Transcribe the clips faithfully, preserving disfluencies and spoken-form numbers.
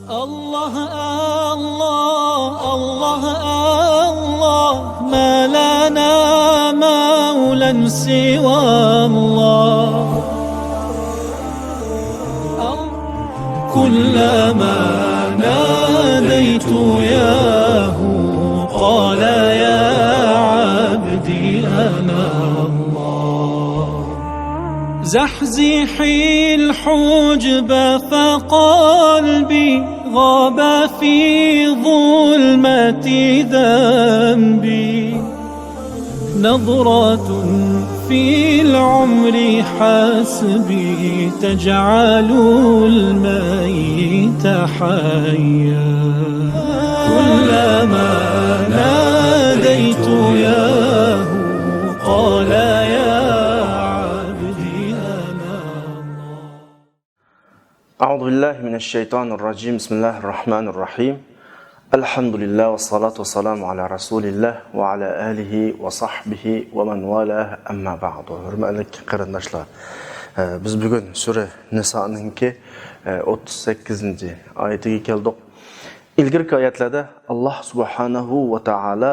الله، الله، الله، الله، ما لنا مولى سوى الله. كلما ناديت ياه قال يا عبدي أنا الله. زحزحي الحجب فقلبي غاب في ظلمة ذنبي. نظرة في العمر حسبي تجعل الميت حيا. كلما ناديت ياه قال يا عبدي أنا الله. أعوذ بالله من الشيطان الرجيم. بسم الله الرحمن الرحيم. الحمد لله والصلاة والسلام على رسول الله وعلى آله وصحبه ومن والاه، أما بعد. ھۆرمەتلىك قېرىنداشلار، ئە، بىز بۈگۈن سۈرە نىسانىڭكى، ئە، ئوتتۇز سەككىزىنچى ئايىتىگە كەلدۇق. ئىلگىرىكى ئايەتلەردە ئاللاھ سۇبھانەھۇ ۋە تائالا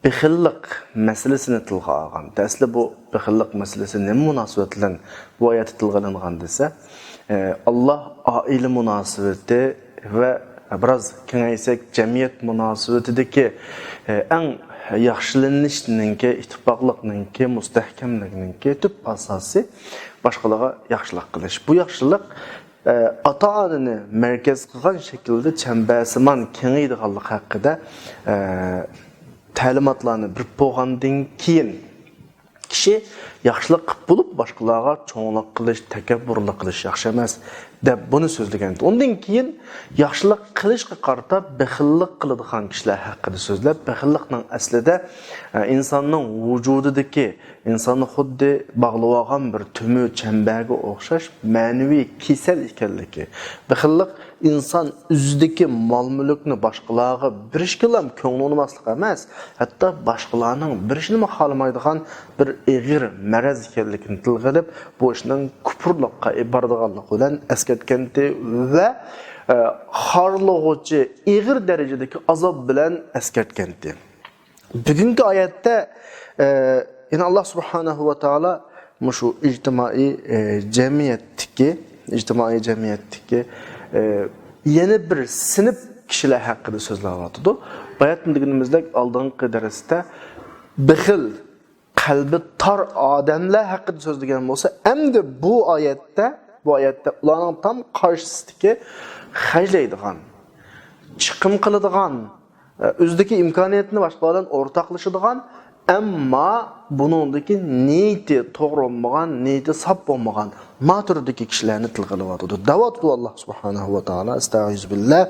بېخىللىق مەسىلىسىنى تىلغا ئالغان. دەسلى بۇ بېخىللىق مەسىلىسى نېمە مۇناسىۋەت بىلەن بۇ ئايەتتە تىلغا ئېلىنغان دېسە، ئە، ئاللاھ ئائىلە مۇناسىۋىتى ۋە بىراز كېڭەيتسەك جەمئىيەت مۇناسىۋىتىدىكى، ئە، ئەڭ ياخشىلىنىشنىڭكى، ئىتتىپاقلىقنىڭكى، مۇستەھكەملىكنىڭكى تۈپ ئاساسى باشقىلارغا ياخشىلىق قىلىش. بۇ ياخشىلىق ئاتا-ئانىنى مەركەز قىلغان شەكىلدە چەمبەرسىمان كېڭىيىدىغانلىقى ھەققىدە، ئە، تەلىماتلارنى بېرىپ بولغاندىن كېيىن، كىشى ياخشىلىق قىلىپ بولۇپ، باشقىلارغا چوڭلۇق قىلىش، تەكەببۇرلۇق قىلىش ياخشى ئەمەس، دەپ بۇنى سۆزلىگەن. ئۇندىن كېيىن ياخشىلىق قىلىشقا قارىتا بېخىللىق قىلىدىغان كىشىلەر ھەققىدە سۆزلەپ، بېخىللىقنىڭ ئەسلىدە، ئە، ئىنساننىڭ ۋۇجۇدىدىكى ئىنساننى خۇددى باغلىۋالغان بىر تۈمۈر چەمبەرگە ئوخشاش مەنىۋى كېسەل ئىكەنلىكى. بېخىللىق ئىنسان ئۆزىدىكى مال-مۈلۈكنى باشقىلارغا بېرىشكىلا كۆڭلى ئۇنىماسلىق ئەمەس، ھەتتا باشقىلارنىڭ بېرىشىنىمۇ خالىمايدىغان بىر ئېغىر مەرەز ئىكەنلىكىنى تىلغا ئېلىپ، بۇ ئىشنىڭ كۇپۇرلۇققا ئېلىپ بارىدىغانلىقى بىلەن ئەسكەرتكەنتى ۋە، ئە، خارلىغۇچى ئېغىر دەرىجىدىكى ئازاب بىلەن ئەسكەرتكەنتى. بۈگۈنكى ئايەتتە، ئە، يەنە ئاللاھ سۇبھانەھۇ ۋە تائالا مۇشۇ ئىجتىمائىي، ئە، جەمئىيەتتىكى، ئىجتىمائىي جەمئىيەتتىكى، ئە، يەنە بىر سىنىپ كىشىلەر ھەققىدە سۆزلەۋاتىدۇ. باياتىن دېگىنىمىزدەك ئالدىنقى دەرستە بېخىل، قەلبى تار ئادەملەر ھەققىدە سۆزلىگەن بولسا، ئەمدى بۇ ئايەتتە، بۇ ئايەتتە ئۇلارنىڭ تام قارشىسىدىكى خەجلەيدىغان، چىقىم قىلىدىغان، ئۆزىدىكى ئىمكانىيەتنى باشقىلار بىلەن ئورتاقلىشىدىغان، ئەمما بۇنىڭدىكى نىيىتى توغرا بولمىغان، نىيىتى ساپ بولمىغان ما تۈردىكى كىشىلەرنى تىلغا ئېلىۋاتىدۇ. دەۋاتىدۇ ئاللاھ سۇبھانەھۇ ۋە تائالا، ئەستەئىزۇبىللاھ.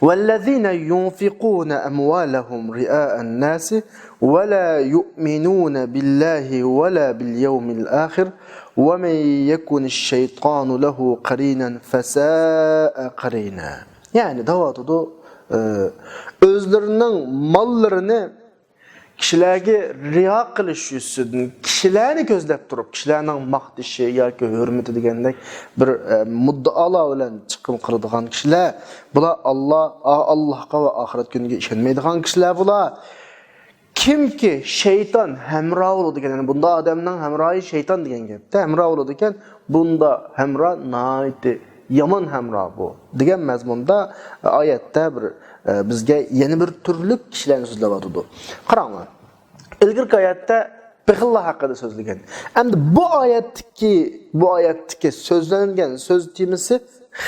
والذين ينفقون أموالهم رئاء الناس ولا يؤمنون بالله ولا باليوم الآخر ومن يكن الشيطان له قرينا فساء قرينا. يەنى دەۋاتىدۇ، ئۆزلىرىنىڭ ماللىرىنى كىشىلەرگە رىيا قىلىش يۈزىسىدىن، كىشىلەرنى كۆزلەپ تۇرۇپ، كىشىلەرنىڭ ماختىشى ياكى ھۆرمىتى دېگەندەك بىر، ئە، مۇددىئالار بىلەن چىقىم قىلىدىغان كىشىلەر، بۇلار ئاللا، ئا-، ئاللاھقا ۋە ئاخىرەت كۈنىگە ئىشەنمەيدىغان كىشىلەر بۇلار. كىمكى شەيتان ھەمراھ بولىدىكەن، يەنى بۇنداق ئادەمنىڭ ھەمراھى شەيتان دېگەن گەپتە، ھەمراھ بولىدىكەن، بۇنداق ھەمراھ ناھايىتى يامان ھەمراھ بۇ دېگەن مەزمۇندا ئايەتتە بىر، ئە، بىزگە يەنە بىر تۈرلۈك كىشىلەرنى سۆزلەۋاتىدۇ. قاراڭلار، ئىلگىرىكى ئايەتتە بېخىللار ھەققىدە سۆزلىگەن. ئەمدى بۇ ئايەتتىكى، بۇ ئايەتتىكى سۆزلەنگەن سۆز تېمىسى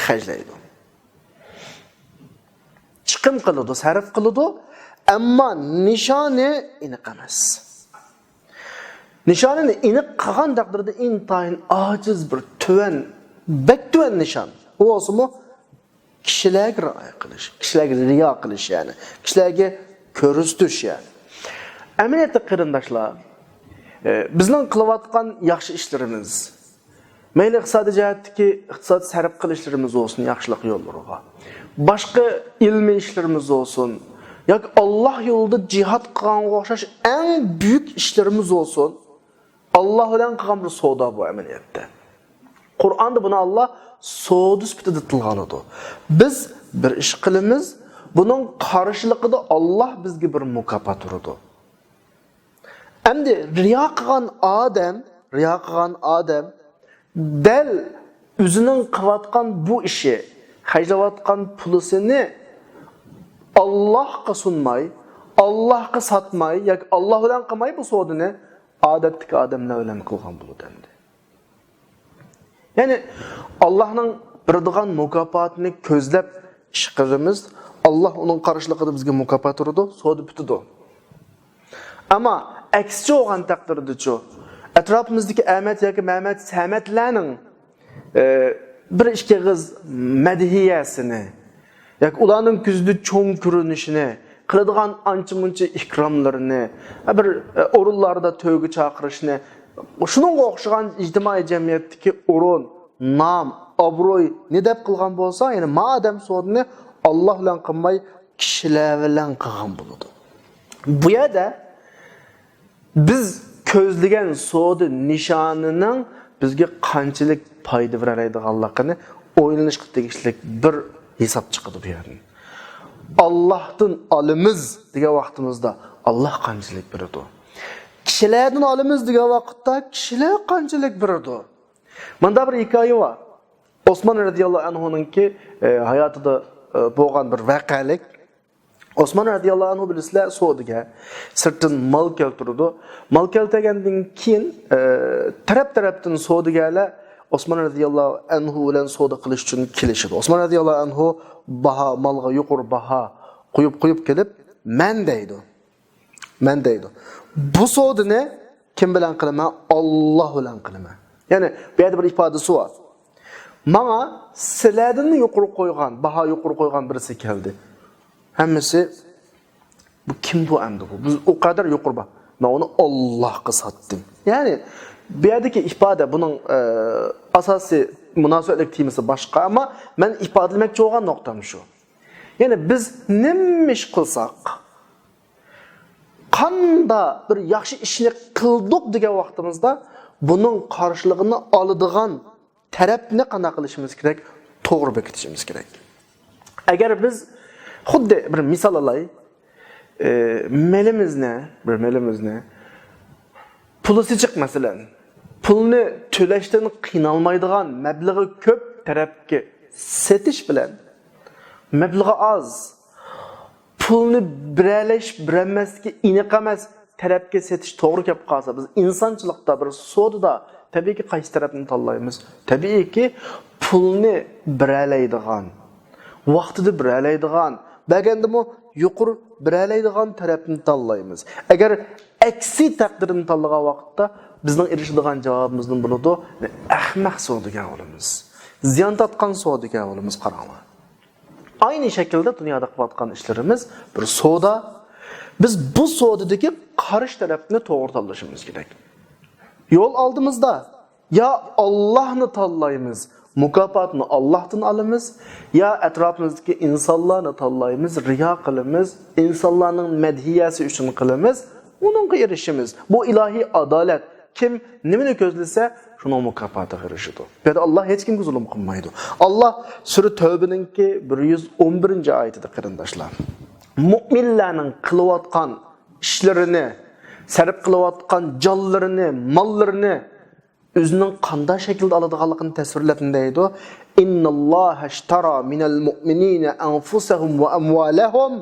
خەجلەيدۇ. چىقىم قىلىدۇ، سەرپ قىلىدۇ، ئەمما نىشانى ئېنىق ئەمەس. نىشانىنى ئېنىق قىلغان تەقدىردە ئىنتايىن ئاجىز بىر تۆۋەن، بەك تۆۋەن نىشان. ئۇ بولسىمۇ كىشىلەرگە رىئايە قىلىش، كىشىلەرگە رىيا قىلىش، يەنى كىشىلەرگە كۆرسىتىش، يەنى. ئەمەلىيەتتە قېرىنداشلار، ئە، بىزنىڭ قىلىۋاتقان ياخشى ئىشلىرىمىز، مەيلى ئىقتىسادىي جەھەتتىكى ئىقتىساد سەرپ قىلىشلىرىمىز بولسۇن ياخشىلىق يوللىرىغا، باشقا ئىلمىي ئىشلىرىمىز بولسۇن ياكى ئاللاھ يولىدا جىھاد قىلغانغا ئوخشاش ئەڭ بۈيۈك ئىشلىرىمىز بولسۇن، ئاللاھ بىلەن قىلغان بىر سودا بۇ ئەمەلىيەتتە. قۇرئاندا بۇنى ئاللاھ سودا سۈپىتىدە تىلغا ئالىدۇ. بىز بىر ئىش قىلىمىز، بۇنىڭ قارشىلىقىدا ئاللاھ بىزگە بىر مۇكاپات بېرىدۇ. ئەمدى رىيا قىلغان ئادەم، رىيا قىلغان ئادەم دەل ئۆزىنىڭ قىلىۋاتقان بۇ ئىشى، خەجلەۋاتقان پۇلىسىنى ئاللاھقا سۇنماي، ئاللاھقا ساتماي ياكى ئاللاھ بىلەن قىلماي بۇ سودىنى ئادەتتىكى ئادەملەر بىلەن قىلغان بولىدۇ ئەمدى. يەنى ئاللاھنىڭ بېرىدىغان مۇكاپاتىنى كۆزلەپ ئىش قىلىمىز. ئاللاھ ئۇنىڭ قارشىلىقىدا بىزگە مۇكاپات بېرىدۇ، سودا پۈتىدۇ. ئەمما ئەكسىچە بولغان تەقدىردىچۇ؟ ئەتراپىمىزدىكى ئەمەت ياكى مەمەت، سەمەتلەرنىڭ، ئە، بىر ئىككى ئېغىز مەدھىيەسىنى ياكى ئۇلارنىڭ كۆزىدە چوڭ كۆرۈنۈشىنى، قىلىدىغان ئانچە-مۇنچە ئىكراملىرىنى، بىر، ئە، ئورۇنلاردا تۆرگە چاقىرىشنى، شۇنىڭغا ئوخشىغان ئىجتىمائىي جەمئىيەتتىكى ئورۇن، نام، ئابرۇينى دەپ قىلغان بولسا، يەنى ما ئادەم سودىنى ئاللاھ بىلەن قىلماي، كىشىلەر بىلەن قىلغان بولىدۇ. بۇ يەردە بىز كۆزلىگەن سودا نىشانىنىڭ بىزگە قانچىلىك پايدا بېرەلەيدىغانلىقىنى ئويلىنىشقا تېگىشلىك بىر ھېساب چىقىدۇ بۇ يەردىن. ئاللاھتىن ئالىمىز دېگەن ۋاقتىمىزدا ئاللاھ قانچىلىك بېرىدۇ؟ كىشىلەردىن ئالىمىز دېگەن ۋاقىتتا كىشىلەر قانچىلىك بېرىدۇ؟ مۇندا بىر ھېكايە بار. ئوسمان رەزىياللاھۇ ئەنھۇنىڭكى، ئە، ھاياتىدا، ئە، بولغان بىر ۋەقەلىك. ئوسمان رەزىياللاھۇ ئەنھۇ بىلىسىلەر سودىگەر، سىرتتىن مال كەلتۈرىدۇ. مال كەلتۈرگەندىن كېيىن، ئە، تەرەپ-تەرەپتىن سودىگەرلەر ئوسمان رەزىياللاھۇ ئەنھۇ بىلەن سودا قىلىش ئۈچۈن كېلىشىدۇ. ئوسمان رەزىياللاھۇ ئەنھۇ باھا، مالغا يۇقىرى باھا قويۇپ، قويۇپ كېلىپ، مەن دەيدۇ. مەن دەيدۇ. بۇ سودىنى كىم بىلەن قىلىمەن؟ ئاللاھ بىلەن قىلىمەن. يەنى بۇ يەردە بىر ئىپادىسى بار. ماڭا سىلەردىن يۇقىرى قويغان، باھا يۇقىرى قويغان بىرسى كەلدى. ھەممىسى، بۇ كىم بۇ ئەمدى بۇ؟ بىز ئۇ قەدەر يۇقىرى باھا. مەن ئۇنى ئاللاھقا ساتتىم. يەنى بۇ يەردىكى ئىپادە، بۇنىڭ، ئە، ئاساسىي مۇناسىۋەتلىك تېمىسى باشقا، ئەمما مەن ئىپادىلىمەكچى بولغان نۇقتام شۇ. يەنى بىز نېمە ئىش قىلساق، قاندا بىر ياخشى ئىشنى قىلدۇق دېگەن ۋاقتىمىزدا، بۇنىڭ قارشىلىقىنى ئالىدىغان تەرەپنى قانداق قىلىشىمىز كېرەك؟ توغرا بېكىتىشىمىز كېرەك. ئەگەر بىز، خۇددى بىر مىسال ئالاي، ئى، مېلىمىزنى، بىر مېلىمىزنى پۇلىسى جىق، مەسىلەن، پۇلنى تۆلەشتىن قىينالمايدىغان، مەبلىغى كۆپ تەرەپكە سېتىش بىلەن، مەبلىغى ئاز، پۇلنى بېرەلەش، بېرەلمەسلىكى ئېنىق ئەمەس تەرەپكە سېتىش توغرا كەپ قالسا، بىز ئىنسانچىلىقتا بىر سودىدا تەبىئىيكى قايسى تەرەپنى تاللايمىز؟ تەبىئىيكى پۇلنى بېرەلەيدىغان، ۋاقتىدا بېرەلەيدىغان، بەرگەندىمۇ يۇقىرى بېرەلەيدىغان تەرەپنى تاللايمىز. ئەگەر ئەكسى تەقدىرنى تاللىغان ۋاقىتتا بىزنىڭ ئېرىشىدىغان جاۋابىمىزدىن بولىدۇ، ئەخمەق سودىگەر بولىمىز. زىيان تارتقان سودىگەر بولىمىز، قاراڭلار. ئاينى شەكىلدە دۇنيادا قىلىۋاتقان ئىشلىرىمىز بىر سودا. بىز بۇ سودىدىكى قارشى تەرەپنى توغرا تاللىشىمىز كېرەك. يول ئالدىمىزدا يا ئاللاھنى تاللايمىز، مۇكاپاتنى ئاللاھتىن ئالىمىز، يا ئەتراپىمىزدىكى ئىنسانلارنى تاللايمىز، رىيا قىلىمىز، ئىنسانلارنىڭ مەدھىيەسى ئۈچۈن قىلىمىز، ئۇنىڭغا ئېرىشىمىز. بۇ ئىلاھىي ئادالەت. كىم نېمىنى كۆزلىسە، شۇنىڭ مۇكاپاتىغا ئېرىشىدۇ. بۇ يەردە ئاللاھ ھېچكىمگە زۇلۇم قىلمايدۇ. ئاللاھ سۈرە تەۋبىنىڭكى بىر يۈز ئون بىرىنچى ئايىتىدە، قېرىنداشلار، مۇئمىنلارنىڭ قىلىۋاتقان ئىشلىرىنى، سەرپ قىلىۋاتقان جانلىرىنى، ماللىرىنى ئۆزىنىڭ قانداق شەكىلدە ئالىدىغانلىقىنى تەسۋىرلەپ دەيدۇ، إن الله اشترى من المؤمنين أنفسهم وأموالهم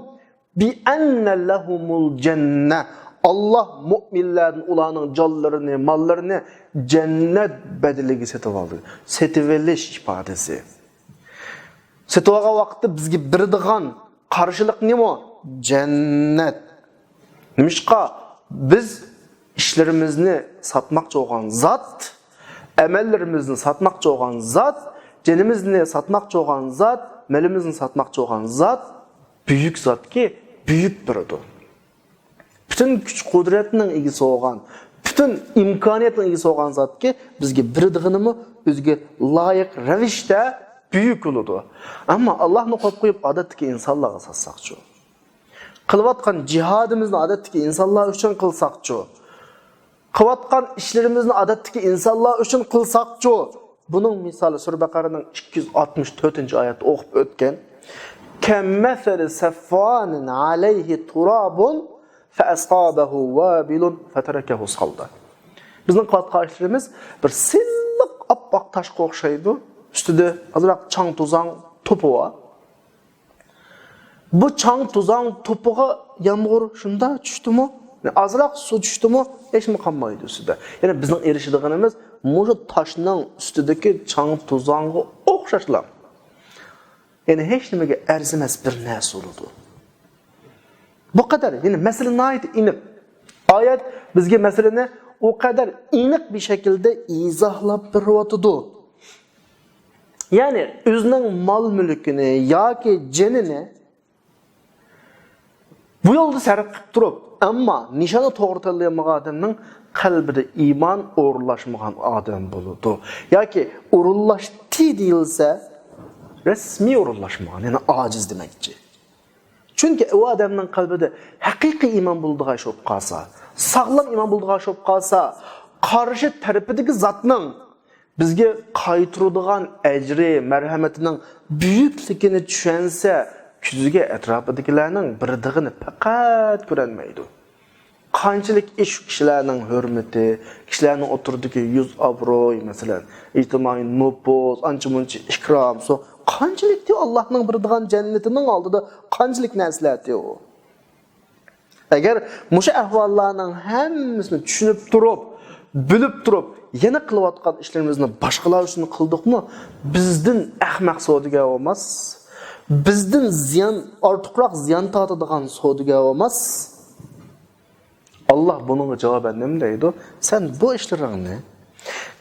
بأن لهم الجنة. ئاللاھ مۇئمىنلەردىن ئۇلارنىڭ جانلىرىنى، ماللىرىنى جەننەت بەدىلىگە سېتىۋالدى. سېتىۋېلىش ئىپادىسى. سېتىۋالغان ۋاقىتتا بىزگە بېرىدىغان قارشىلىق نېمە؟ جەننەت. نېمىشقا؟ بىز ئىشلىرىمىزنى ساتماقچى بولغان زات، ئەمەللىرىمىزنى ساتماقچى بولغان زات، جېنىمىزنى ساتماقچى بولغان زات، مېلىمىزنى ساتماقچى بولغان زات بۈيۈك زاتكى، بۈيۈك بېرىدۇ. پۈتۈن كۈچ-قۇدرەتنىڭ ئىگىسى بولغان، پۈتۈن ئىمكانىيەتنىڭ ئىگىسى بولغان زاتكى بىزگە بېرىدىغىنىمۇ ئۆزىگە لايىق رەۋىشتە بۈيۈك بولىدۇ. ئەمما ئاللاھنى قويۇپ قويۇپ، ئادەتتىكى ئىنسانلارغا ساتساقچۇ؟ قىلىۋاتقان جىھادىمىزنى ئادەتتىكى ئىنسانلار ئۈچۈن قىلساقچۇ؟ قىلىۋاتقان ئىشلىرىمىزنى ئادەتتىكى ئىنسانلار ئۈچۈن قىلساقچۇ؟ بۇنىڭ مىسالى سۈرە بەقەرەنىڭ ئىككى يۈز ئاتمىش تۆتىنچى ئايەتتە ئوقۇپ ئۆتكەن، كەممەسەلى سەفۋانىن ئەلەيھى تۇرابۇن فەئەسابەھۇ ۋابىلۇن فەتەرەكەھۇ سالدا. بىزنىڭ قىلىۋاتقان ئىشلىرىمىز بىر سىلىق ئاپئاق تاشقا ئوخشايدۇ. ئۈستىدە ئازراق چاڭ-توزاڭ توپى بار. بۇ چاڭ-توزاڭ توپىغا يامغۇر شۇنداق چۈشتىمۇ، ئازراق سۇ چۈشتىمۇ، ھېچنېمە قالمايدۇ ئۈستىدە. يەنى بىزنىڭ ئېرىشىدىغىنىمىز مۇشۇ تاشنىڭ ئۈستىدىكى چاڭ-توزاڭغا ئوخشاشلا. يەنى ھېچنېمىگە ئەرزىمەس بىر نەرسە بولىدۇ. بۇ قەدەر، يەنى مەسىلە ناھايىتى ئېنىق. ئايەت بىزگە مەسىلىنى ئۇ قەدەر ئېنىق بىر شەكىلدە ئىزاھلاپ بېرىۋاتىدۇ. يەنى ئۆزىنىڭ مال-مۈلكىنى ياكى جېنىنى بۇ يولدا سەرپ قىلىپ تۇرۇپ، ئەمما نىشاننى توغرا تاللىيالمىغان ئادەمنىڭ قەلبىدە ئىمان ئورۇنلاشمىغان ئادەم بولىدۇ. ياكى ئورۇنلاشتى دېيىلسە، رەسمىي ئورۇنلاشمىغان، يەنى ئاجىز دېمەكچى. چۈنكى ئۇ ئادەمنىڭ قەلبىدە ھەقىقىي ئىمان بولىدىغان ئىش بولۇپ قالسا، ساغلام ئىمان بولىدىغان ئىش بولۇپ قالسا، قارشى تەرىپىدىكى زاتنىڭ بىزگە قايتۇرىدىغان ئەجرى، مەرھەمىتىنىڭ بۈيۈكلۈكىنى چۈشەنسە، كۆزىگە ئەتراپىدىكىلەرنىڭ بېرىدىغىنى پەقەت كۆرۈنمەيدۇ. قانچىلىك ئىش، كىشىلەرنىڭ ھۆرمىتى، كىشىلەرنىڭ ئوتتۇرىدىكى يۈز ئابرۇي، مەسىلەن، ئىجتىمائىي نوپۇز، ئانچە-مۇنچە ئىكرام، سو-، قانچىلىكتى ئاللاھنىڭ بېرىدىغان جەننىتىنىڭ ئالدىدا قانچىلىك نەرسىلەردى ئۇ؟ ئەگەر مۇشۇ ئەھۋاللارنىڭ ھەممىسىنى چۈشىنىپ تۇرۇپ، بىلىپ تۇرۇپ، يەنە قىلىۋاتقان ئىشلىرىمىزنى باشقىلار ئۈچۈن قىلدۇقمۇ، بىزدىن ئەخمەق سودىگەر بولماس، بىزدىن زىيان، ئارتۇقراق زىيان تارتىدىغان سودىگەر بولماس. ئاللاھ بۇنىڭغا جاۋابەن نېمە دەيدۇ؟ سەن بۇ ئىشلىرىڭنى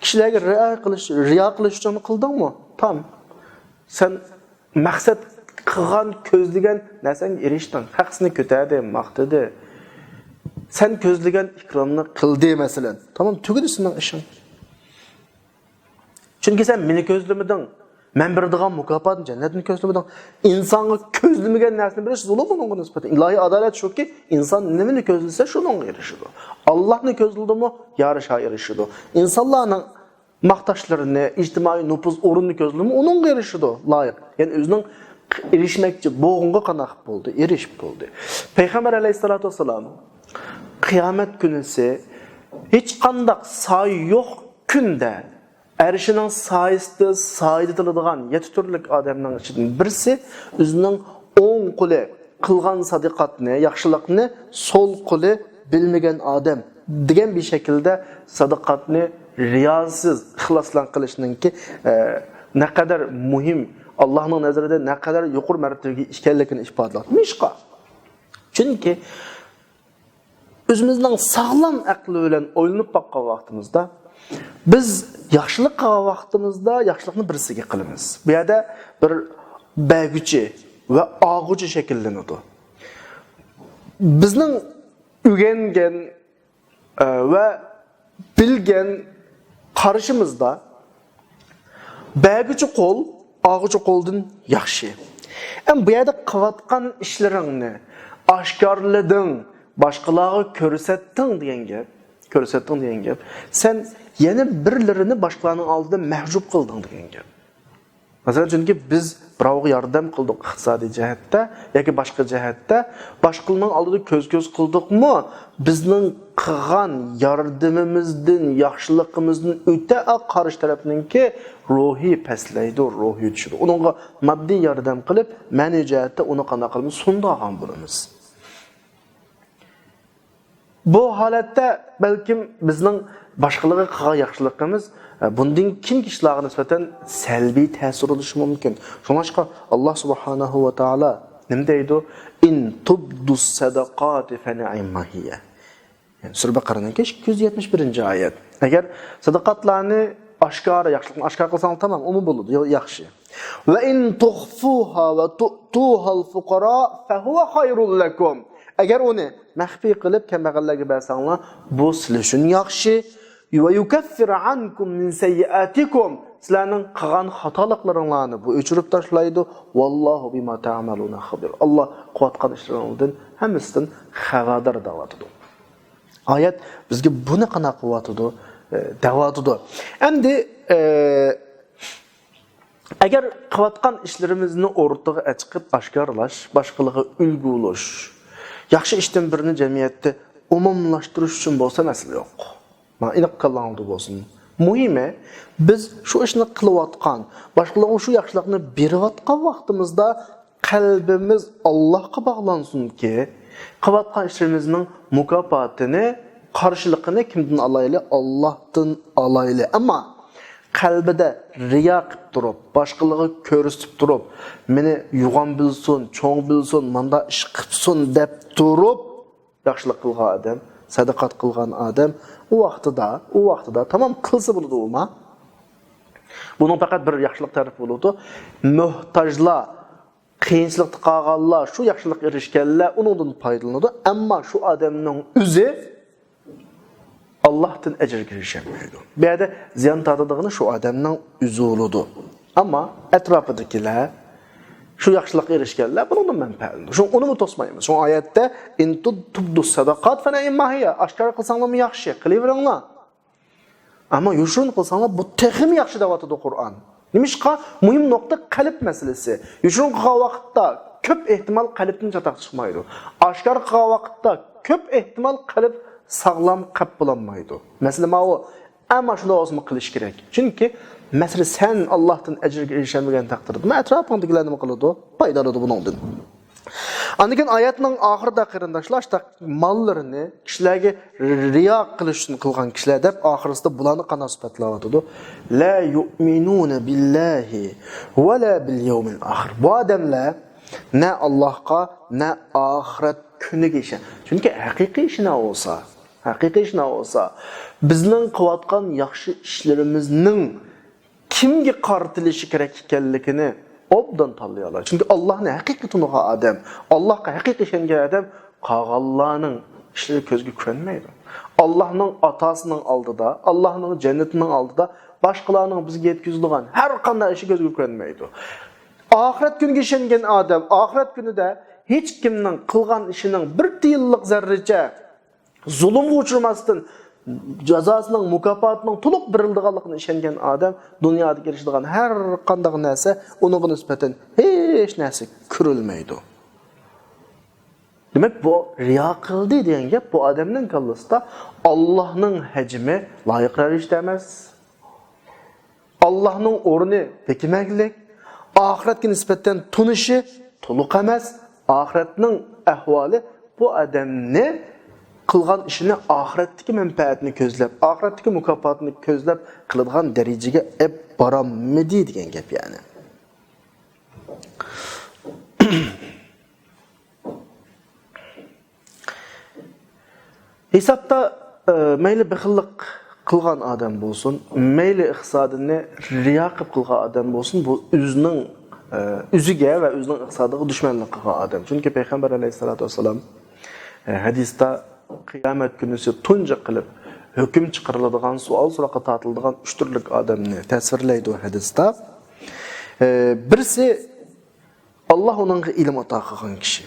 كىشىلەرگە رىيا قىلىش، رىيا قىلىش ئۈچۈن قىلدىڭمۇ؟ تام. سەن مەقسەت قىلغان، كۆزلىگەن نەرسەڭگە ئېرىشتىڭ. خەق سېنى كۆتەردى، ماختىدى. سەن كۆزلىگەن ئىكرامنى قىلدى، مەسىلەن. تامام، تۈگىدى سېنىڭ ئىشىڭ. چۈنكى سەن مېنى كۆزلىمىدىڭ. مەن بېرىدىغان مۇكاپاتنى، جەننەتنى كۆزلىمىدىڭ. ئىنسانغا كۆزلىمىگەن نەرسىنى بېرىش زۇلۇم ئۇنىڭغا نىسبەتەن. ئىلاھىي ئادالەت شۇكى، ئىنسان نېمىنى كۆزلىسە، شۇنىڭغا ئېرىشىدۇ. ئاللاھنى كۆزلىدىمۇ، يارىشا ئېرىشىدۇ. ئىنسانلارنىڭ ماختاشلىرىنى، ئىجتىمائىي نوپۇز ئورنىنى كۆزلىمۇ، ئۇنىڭغا ئېرىشىدۇ، لايىق. يەنى ئۆزىنىڭ ئېرىشمەكچى بولغىنىغا قانداق بولدى؟ ئېرىشىپ بولدى. پەيغەمبەر ئەلەيھىسسالاتۇ ۋەسسالام قىيامەت كۈنىسى ھېچقانداق سايە يوق كۈندە ئەرشىنىڭ سايىسىدا سايىدا تۇرىدىغان يەتتە تۈرلۈك ئادەمنىڭ ئىچىدىن بىرسى ئۆزىنىڭ ئوڭ قولى قىلغان سادىقاتنى، ياخشىلىقنى سول قولى بىلمىگەن ئادەم دېگەن بىر شەكىلدە سادىقاتنى رىياسىز، ئىخلاس بىلەن قىلىشنىڭكى، ئە، نەقەدەر مۇھىم، ئاللاھنىڭ نەزىرىدە نەقەدەر يۇقىرى مەرتىۋىگە ئىكەنلىكىنى ئىپادىلەپ. نېمىشقا؟ چۈنكى ئۆزىمىزنىڭ ساغلام ئەقلى بىلەن ئويلىنىپ باققان ۋاقتىمىزدا، بىز ياخشىلىق قىلغان ۋاقتىمىزدا ياخشىلىقنى بىرسىگە قىلىمىز. بۇ يەردە بىر بەرگۈچى ۋە ئالغۇچى شەكىللىنىدۇ. بىزنىڭ ئۆگەنگەن، ئە، ۋە بىلگەن قارىشىمىزدا بەرگۈچى قول ئالغۇچى قولدىن ياخشى. ئەمما بۇ يەردە قىلىۋاتقان ئىشلىرىڭنى ئاشكارىلىدىڭ، باشقىلارغا كۆرسەتتىڭ دېگەن گەپ. كۆرسەتتىڭ دېگەن گەپ. سەن يەنە بىرلىرىنى باشقىلارنىڭ ئالدىدا مەھجۇپ قىلدىڭ دېگەن گەپ. مەسىلەن، چۈنكى بىز بىراۋغا ياردەم قىلدۇق ئىقتىسادىي جەھەتتە ياكى باشقا جەھەتتە، باشقىلارنىڭ ئالدىدا كۆز-كۆز قىلدۇقمۇ، بىزنىڭ قىلغان ياردىمىمىزدىن، ياخشىلىقىمىزدىن ئۆتە قارشى تەرەپنىڭكى روھى پەسلەيدۇ، روھى چۈشىدۇ. ئۇنىڭغا ماددىي ياردەم قىلىپ، مەنىۋى جەھەتتە ئۇنى قانداق قىلىمىز؟ سۇندۇرغان بولىمىز. بۇ ھالەتتە بەلكىم بىزنىڭ باشقىلارغا قىلغان ياخشىلىقىمىز، ئە، بۇندىن كېيىنكى ئىشلارغا نىسبەتەن سەلبىي تەسىر بولۇشى مۇمكىن. شۇڭلاشقا ئاللا سۇبھانەھۇ ۋە تائالا نېمە دەيدۇ؟ «ئىن تۇبدۇس سەدەقاتى فەنىئىمما ھىيە.» يەنى سۈرە بەقەرەنىڭكى ئىككى يۈز يەتمىش بىرىنچى ئايەت. ئەگەر سەدىقاتلارنى ئاشكارا، ياخشىلىقنى ئاشكارا قىلساڭلار تامام، ئۇمۇ بولىدۇ، يا-، ياخشى. «ۋە ئىن تۇخفۇها ۋە تۇئتۇھەل فۇقەرا فەھۇۋە خەيرۇل لەكۇم.» ئەگەر ئۇنى مەخپىي قىلىپ كەمبەغەللەرگە بەرسەڭلار، بۇ سىلەر ئۈچۈن ياخشى. «ۋە يۇكەففىر ئەنكۇم مىن سەييىئاتىكۇم.» سىلەرنىڭ قىلغان خاتالىقلىرىڭلارنى بۇ ئۆچۈرۈپ تاشلايدۇ. «ۋەللاھۇ بىما تەئمەلۇنە خەبىر.» ئاللا قىلىۋاتقان ئىشلىرىڭلاردىن ھەممىسىدىن خەۋەردار دەۋاتىدۇ. ئايەت بىزگە بۇنى قانداق قىلىۋاتىدۇ؟ ئە، دەۋاتىدۇ. ئەمدى، ئە، ئەگەر قىلىۋاتقان ئىشلىرىمىزنى ئورتىغا ئەچىقىپ ئاشكارىلاش، باشقىلارغا ئۈلگە بولۇش، ياخشى ئىشتىن بىرنى جەمئىيەتتە ئومۇملاشتۇرۇش ئۈچۈن بولسا مەسىلە يوق. ماڭا ئېنىق كاللاڭلاردا بولسۇن. مۇھىمى، بىز شۇ ئىشنى قىلىۋاتقان، باشقىلارغا شۇ ياخشىلىقنى بېرىۋاتقان ۋاقتىمىزدا قەلبىمىز ئاللاھقا باغلانسۇنكى، قىلىۋاتقان ئىشلىرىمىزنىڭ مۇكاپاتىنى، قارشىلىقىنى كىمدىن ئالايلى؟ ئاللاھتىن ئالايلى. ئەمما قەلبىدە رىيا قىلىپ تۇرۇپ، باشقىلارغا كۆرسىتىپ تۇرۇپ، مېنى يوغان بىلسۇن، چوڭ بىلسۇن، ماندا ئىش قىپسۇن دەپ تۇرۇپ، ياخشىلىق قىلغان ئادەم، سەدىقات قىلغان ئادەم ئۇ ۋاقتىدا، ئۇ ۋاقتىدا تامام قىلسا بولىدۇ ئۇما. بۇنىڭ پەقەت بىر ياخشىلىق تەرىپى بولىدۇ. موھتاجلار، قىيىنچىلىقتا قالغانلار، شۇ ياخشىلىققا ئېرىشكەنلەر ئۇنىڭدىن پايدىلىنىدۇ. ئەمما شۇ ئادەمنىڭ ئۆزى ئاللاھتىن ئەجىرگە ئېرىشەلمەيدۇ. بۇ يەردە زىيان تارتىدىغىنى شۇ ئادەمنىڭ ئۆزى بولىدۇ. ئەمما ئەتراپىدىكىلەر، شۇ ياخشىلىققا ئېرىشكەنلەر بۇنىڭدىن مەنپەئەتلىنىدۇ. شۇڭا ئۇنىمۇ توسمايمىز. شۇڭا ئايەتتە، «ئىن تۇب-، تۇبدۇ سەدەقات فەنەئىمما ھىيە.» ئاشكارا قىلساڭلارمۇ ياخشى، قىلىۋېرىڭلار. ئەمما يوشۇرۇن قىلساڭلار، بۇ تېخىمۇ ياخشى دەۋاتىدۇ قۇرئان. نېمىشقا؟ مۇھىم نۇقتا قەلب مەسىلىسى. يوشۇرۇن قىلغان ۋاقىتتا كۆپ ئېھتىمال قەلبتىن چاتاق چىقمايدۇ. ئاشكارا قىلغان ۋاقىتتا كۆپ ئېھتىمال قەلب ساغلام قەپ بولالمايدۇ. مەسىلە ماۋۇ. ئەمما شۇنداق بولسىمۇ قىلىش كېرەك. چۈنكى مەسىلە سەن ئاللاھتىن ئەجىرگە ئېرىشەلمىگەن تەقدىردىمۇ ئەتراپىڭدىكىلەر نېمە قىلىدۇ؟ پايدىلىنىدۇ بۇنىڭدىن. ئاندىن كېيىن ئايەتنىڭ ئاخىرىدا قېرىنداشلار، شۇنداق ماللىرىنى كىشىلەرگە رىيا قىلىش ئۈچۈن قىلغان كىشىلەر دەپ ئاخىرسىدا بۇلارنى قانداق سۈپەتلەۋاتىدۇ؟ لا يؤمنون بالله ولا باليوم الآخر. بۇ ئادەملەر نە ئاللاھقا، نە ئاخىرەت كۈنىگە ئىشەن. چۈنكى ھەقىقىي ئىشىنا بولسا، ھەقىقىي ئىشىنا بولسا، بىزنىڭ قىلىۋاتقان ياخشى ئىشلىرىمىزنىڭ كىمگە قارىتىلىشى كېرەك ئىكەنلىكىنى ئوبدان تاللىيالايدۇ. چۈنكى ئاللاھنى ھەقىقىي تونۇغان ئادەم، ئاللاھقا ھەقىقىي ئىشەنگەن ئادەم قالغانلارنىڭ ئىشلىرى كۆزگە كۆرۈنمەيدۇ. ئاللاھنىڭ ئاتاسىنىڭ ئالدىدا، ئاللاھنىڭ جەننىتىنىڭ ئالدىدا باشقىلارنىڭ بىزگە يەتكۈزىدىغان ھەر قانداق ئىشى كۆزگە كۆرۈنمەيدۇ. ئاخىرەت كۈنىگە ئىشەنگەن ئادەم ئاخىرەت كۈنىدە ھېچ كىمنىڭ قىلغان ئىشىنىڭ بىر تىيىنلىق زەررىچە زۇلۇمغا ئۇچرىماستىن، جازاسىنىڭ، مۇكاپاتىنىڭ تولۇق بېرىلىدىغانلىقىنى ئىشەنگەن ئادەم دۇنيادا ئېرىشىدىغان ھەر قانداق نەرسە ئۇنىڭغا نىسبەتەن ھېچ نەرسە كۆرۈلمەيدۇ. دېمەك، بۇ رىيا قىلدى دېگەن گەپ بۇ ئادەمنىڭ كاللىسىدا ئاللاھنىڭ ھەجمى لايىق رەۋىشتە ئەمەس. ئاللاھنىڭ ئورنى بېكىنمەكلىك، ئاخىرەتكە نىسبەتەن تونۇشى تولۇق ئەمەس، ئاخىرەتنىڭ ئەھۋالى بۇ ئادەمنى قىلغان ئىشىنى ئاخىرەتتىكى مەنپەئەتنى كۆزلەپ، ئاخىرەتتىكى مۇكاپاتنى كۆزلەپ قىلىدىغان دەرىجىگە ئەپ بارالمىدى دېگەن گەپ يەنى. ھېسابتا، ئە، مەيلى بېخىللىق قىلغان ئادەم بولسۇن، مەيلى ئىقتىسادىنى رىيا قىلىپ قىلغان ئادەم بولسۇن، بۇ ئۆزىنىڭ، ئە، ئۆزىگە ۋە ئۆزىنىڭ ئىقتىسادىغا دۈشمەنلىك قىلغان ئادەم. چۈنكى پەيغەمبەر ئەلەيھىسسالاتۇ ۋەسسالام، ئە، ھەدىستە قىيامەت كۈنىسى تۇنجى قىلىپ ھۆكۈم چىقىرىلىدىغان، سوئال-سوراققا تارتىلىدىغان ئۈچ تۈرلۈك ئادەمنى تەسۋىرلەيدۇ ھەدىستە. ئە، بىرسى، ئاللاھ ئۇنىڭغا ئىلىم ئاتا قىلغان كىشى.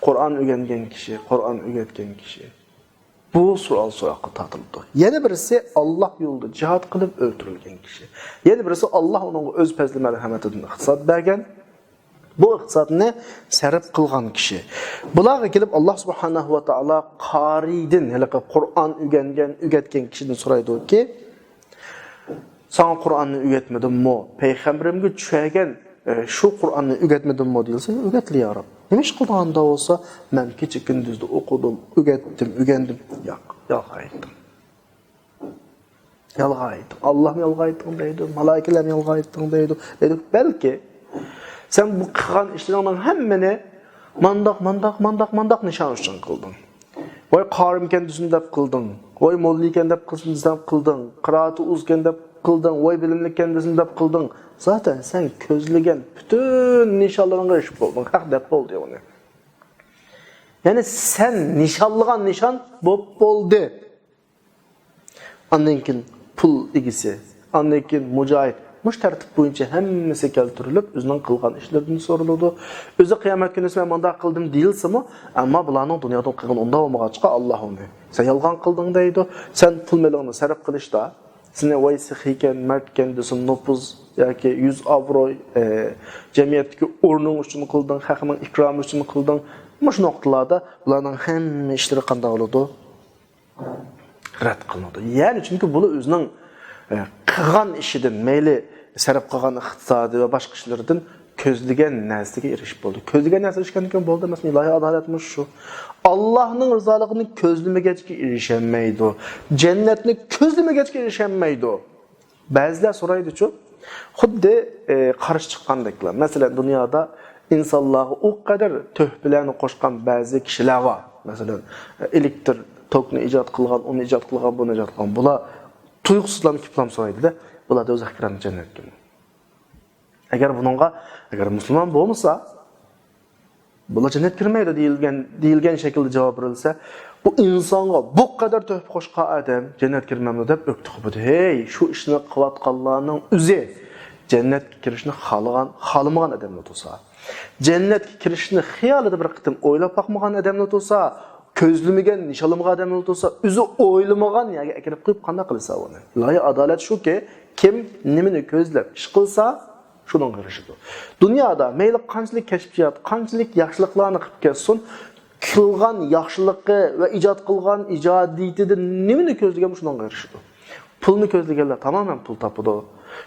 قۇرئان ئۆگەنگەن كىشى، قۇرئان ئۆگەتكەن كىشى. بۇ سوئال-سوراققا تارتىلىدۇ. يەنە بىرسى ئاللاھ يولىدا جىھاد قىلىپ ئۆلتۈرۈلگەن كىشى. يەنە بىرسى ئاللاھ ئۇنىڭغا ئۆز پەزلى مەرھەمىتىدىن ئىقتىساد بەرگەن. بۇ ئىقتىسادنى سەرپ قىلغان كىشى. بۇلارغا كېلىپ ئاللاھ سۇبھانەھۇ ۋە تائالا قارىيدىن، ھېلىقى قۇرئان ئۆگەنگەن، ئۆگەتكەن كىشىدىن سورايدۇكى، ساڭا قۇرئاننى ئۆگەتمىدىممۇ؟ پەيغەمبىرىمگە چۈشەرگەن، ئە، شۇ قۇرئاننى ئۆگەتمىدىممۇ دېيىلسە، ئۆگەتلى يا رەب. نېمە ئىش قىلدىڭ ئاندا بولسا، مەن كېچە كۈندۈزدە ئوقۇدۇم، ئۆگەتتىم، ئۆگەندىم. ياق، يالغان ئېيتتىڭ. يالغان ئېيتتىڭ. ئاللاھمۇ يالغان ئېيتتىڭ دەيدۇ، مالائىكىلەرمۇ يالغان ئېيتتىڭ دەيدۇ. دەيدۇ، بەلكى سەن بۇ قىلغان ئىشلىرىڭنىڭ ھەممىنى مانداق، مانداق، مانداق، مانداق نىشان ئۈچۈن قىلدىڭ. ۋاي قارىمكەن دېسىم دەپ قىلدىڭ. ۋاي موللا ئىكەن دەپ قىلسىم دەپ قىلدىڭ. قىرائىتى ئۇزكەن دەپ قىلدىڭ. ۋاي بىلىملىككەن دېسىم دەپ قىلدىڭ. زاتەن سەن كۆزلىگەن پۈتۈن نىشانلىرىڭغا ئېرىشىپ بولدۇڭ. ھەق دەپ بولدى ئۇنى. يەنى سەن نىشانلىغان نىشان بولۇپ بولدى. ئاندىن كېيىن پۇل ئىگىسى، ئاندىن كېيىن مۇجاھىد. مۇشۇ تەرتىپ بويىچە ھەممىسى كەلتۈرۈلۈپ، ئۆزىنىڭ قىلغان ئىشلىرىدىن سورىلىدۇ. ئۆزى قىيامەت كۈنىسى مەن مۇنداق قىلدىم دېيىلسىمۇ، ئەمما بۇلارنىڭ دۇنيادا قىلغىنى ئۇنداق بولمىغاچقا، ئاللاھ ئۇنى، سەن يالغان قىلدىڭ دەيدۇ. سەن پۇل مېلىڭنى سەرپ قىلىشتا، سېنى ۋاي سېخىيكەن، مەردكەن دېسۇن، نوپۇز ياكى يۈز ئابروي، ئە، جەمئىيەتتىكى ئورنۇڭ ئۈچۈن قىلدىڭ، خەقنىڭ ئىكرامى ئۈچۈن قىلدىڭ. مۇشۇ نۇقتىلاردا بۇلارنىڭ ھەممە ئىشلىرى قانداق بولىدۇ؟ رەت قىلىنىدۇ. يەنى چۈنكى بۇلار ئۆزىنىڭ، ئە، قىلغان ئىشىدىن، مەيلى سەرپ قىلغان ئىقتىسادى ۋە باشقا ئىشلىرىدىن كۆزلىگەن نەرسىگە ئېرىشىپ بولدى. كۆزلىگەن نەرسىگە ئېرىشكەندىن كېيىن بولدى ئەمەسمۇ؟ ئىلاھىي ئادالەتمۇ شۇ. ئاللاھنىڭ رىزالىقىنى كۆزلىمىگەچكە ئېرىشەلمەيدۇ. جەننەتنى كۆزلىمىگەچكە ئېرىشەلمەيدۇ. بەزىلەر سورايدىچۇ، خۇددى، ئە، قارشى چىققاندەكلا. مەسىلەن، دۇنيادا ئىنسانلارغا ئۇ قەدەر تۆھپىلەرنى قوشقان بەزى كىشىلەر بار. مەسىلەن، ئېلېكتر توكنى ئىجاد قىلغان، ئۇنى ئىجاد قىلغان، بۇنى ئىجاد قىلغان. بۇلار تۇيۇقسىزلا كېلىپلا سورايدۇ-دە، بۇلار دوزاخقا كىرەمدۇ، جەننەتكىمۇ؟ ئەگەر بۇنىڭغا، ئەگەر مۇسۇلمان بولمىسا، بۇلار جەننەتكە كىرمەيدۇ دېيىلگەن، دېيىلگەن شەكىلدە جاۋاب بېرىلسە، بۇ ئىنسانغا بۇ قەدەر تۆھپە قوشقان ئادەم جەننەتكە كىرمەمدۇ دەپ ئۆكتە قوپىدۇ. ھەي، شۇ ئىشنى قىلىۋاتقانلارنىڭ ئۆزى جەننەتكە كىرىشنى خالىغان، خالىمىغان ئادەملەر تۇرسا، جەننەتكە كىرىشنى خىيالىدا بىر قېتىم ئويلاپ باقمىغان ئادەملەر تۇرسا، كۆزلىمىگەن، نىشانلىمىغان ئادەملەر تۇرسا، ئۆزى ئويلىمىغان يەرگە ئەكىرىپ قويۇپ قانداق قىلىسا ئۇنى؟ ئىلاھىي ئادالەت شۇكى، كىم نېمىنى كۆزلەپ ئىش قىلسا، شۇنىڭغا ئېرىشىدۇ. دۇنيادا مەيلى قانچىلىك كەشپىيات، قانچىلىك ياخشىلىقلارنى قىلىپ كەتسۇن، قىلغان ياخشىلىقى ۋە ئىجاد قىلغان ئىجادىيىتىدە نېمىنى كۆزلىگەن شۇنىڭغا ئېرىشىدۇ. پۇلنى كۆزلىگەنلەر تامامەن پۇل تاپىدۇ.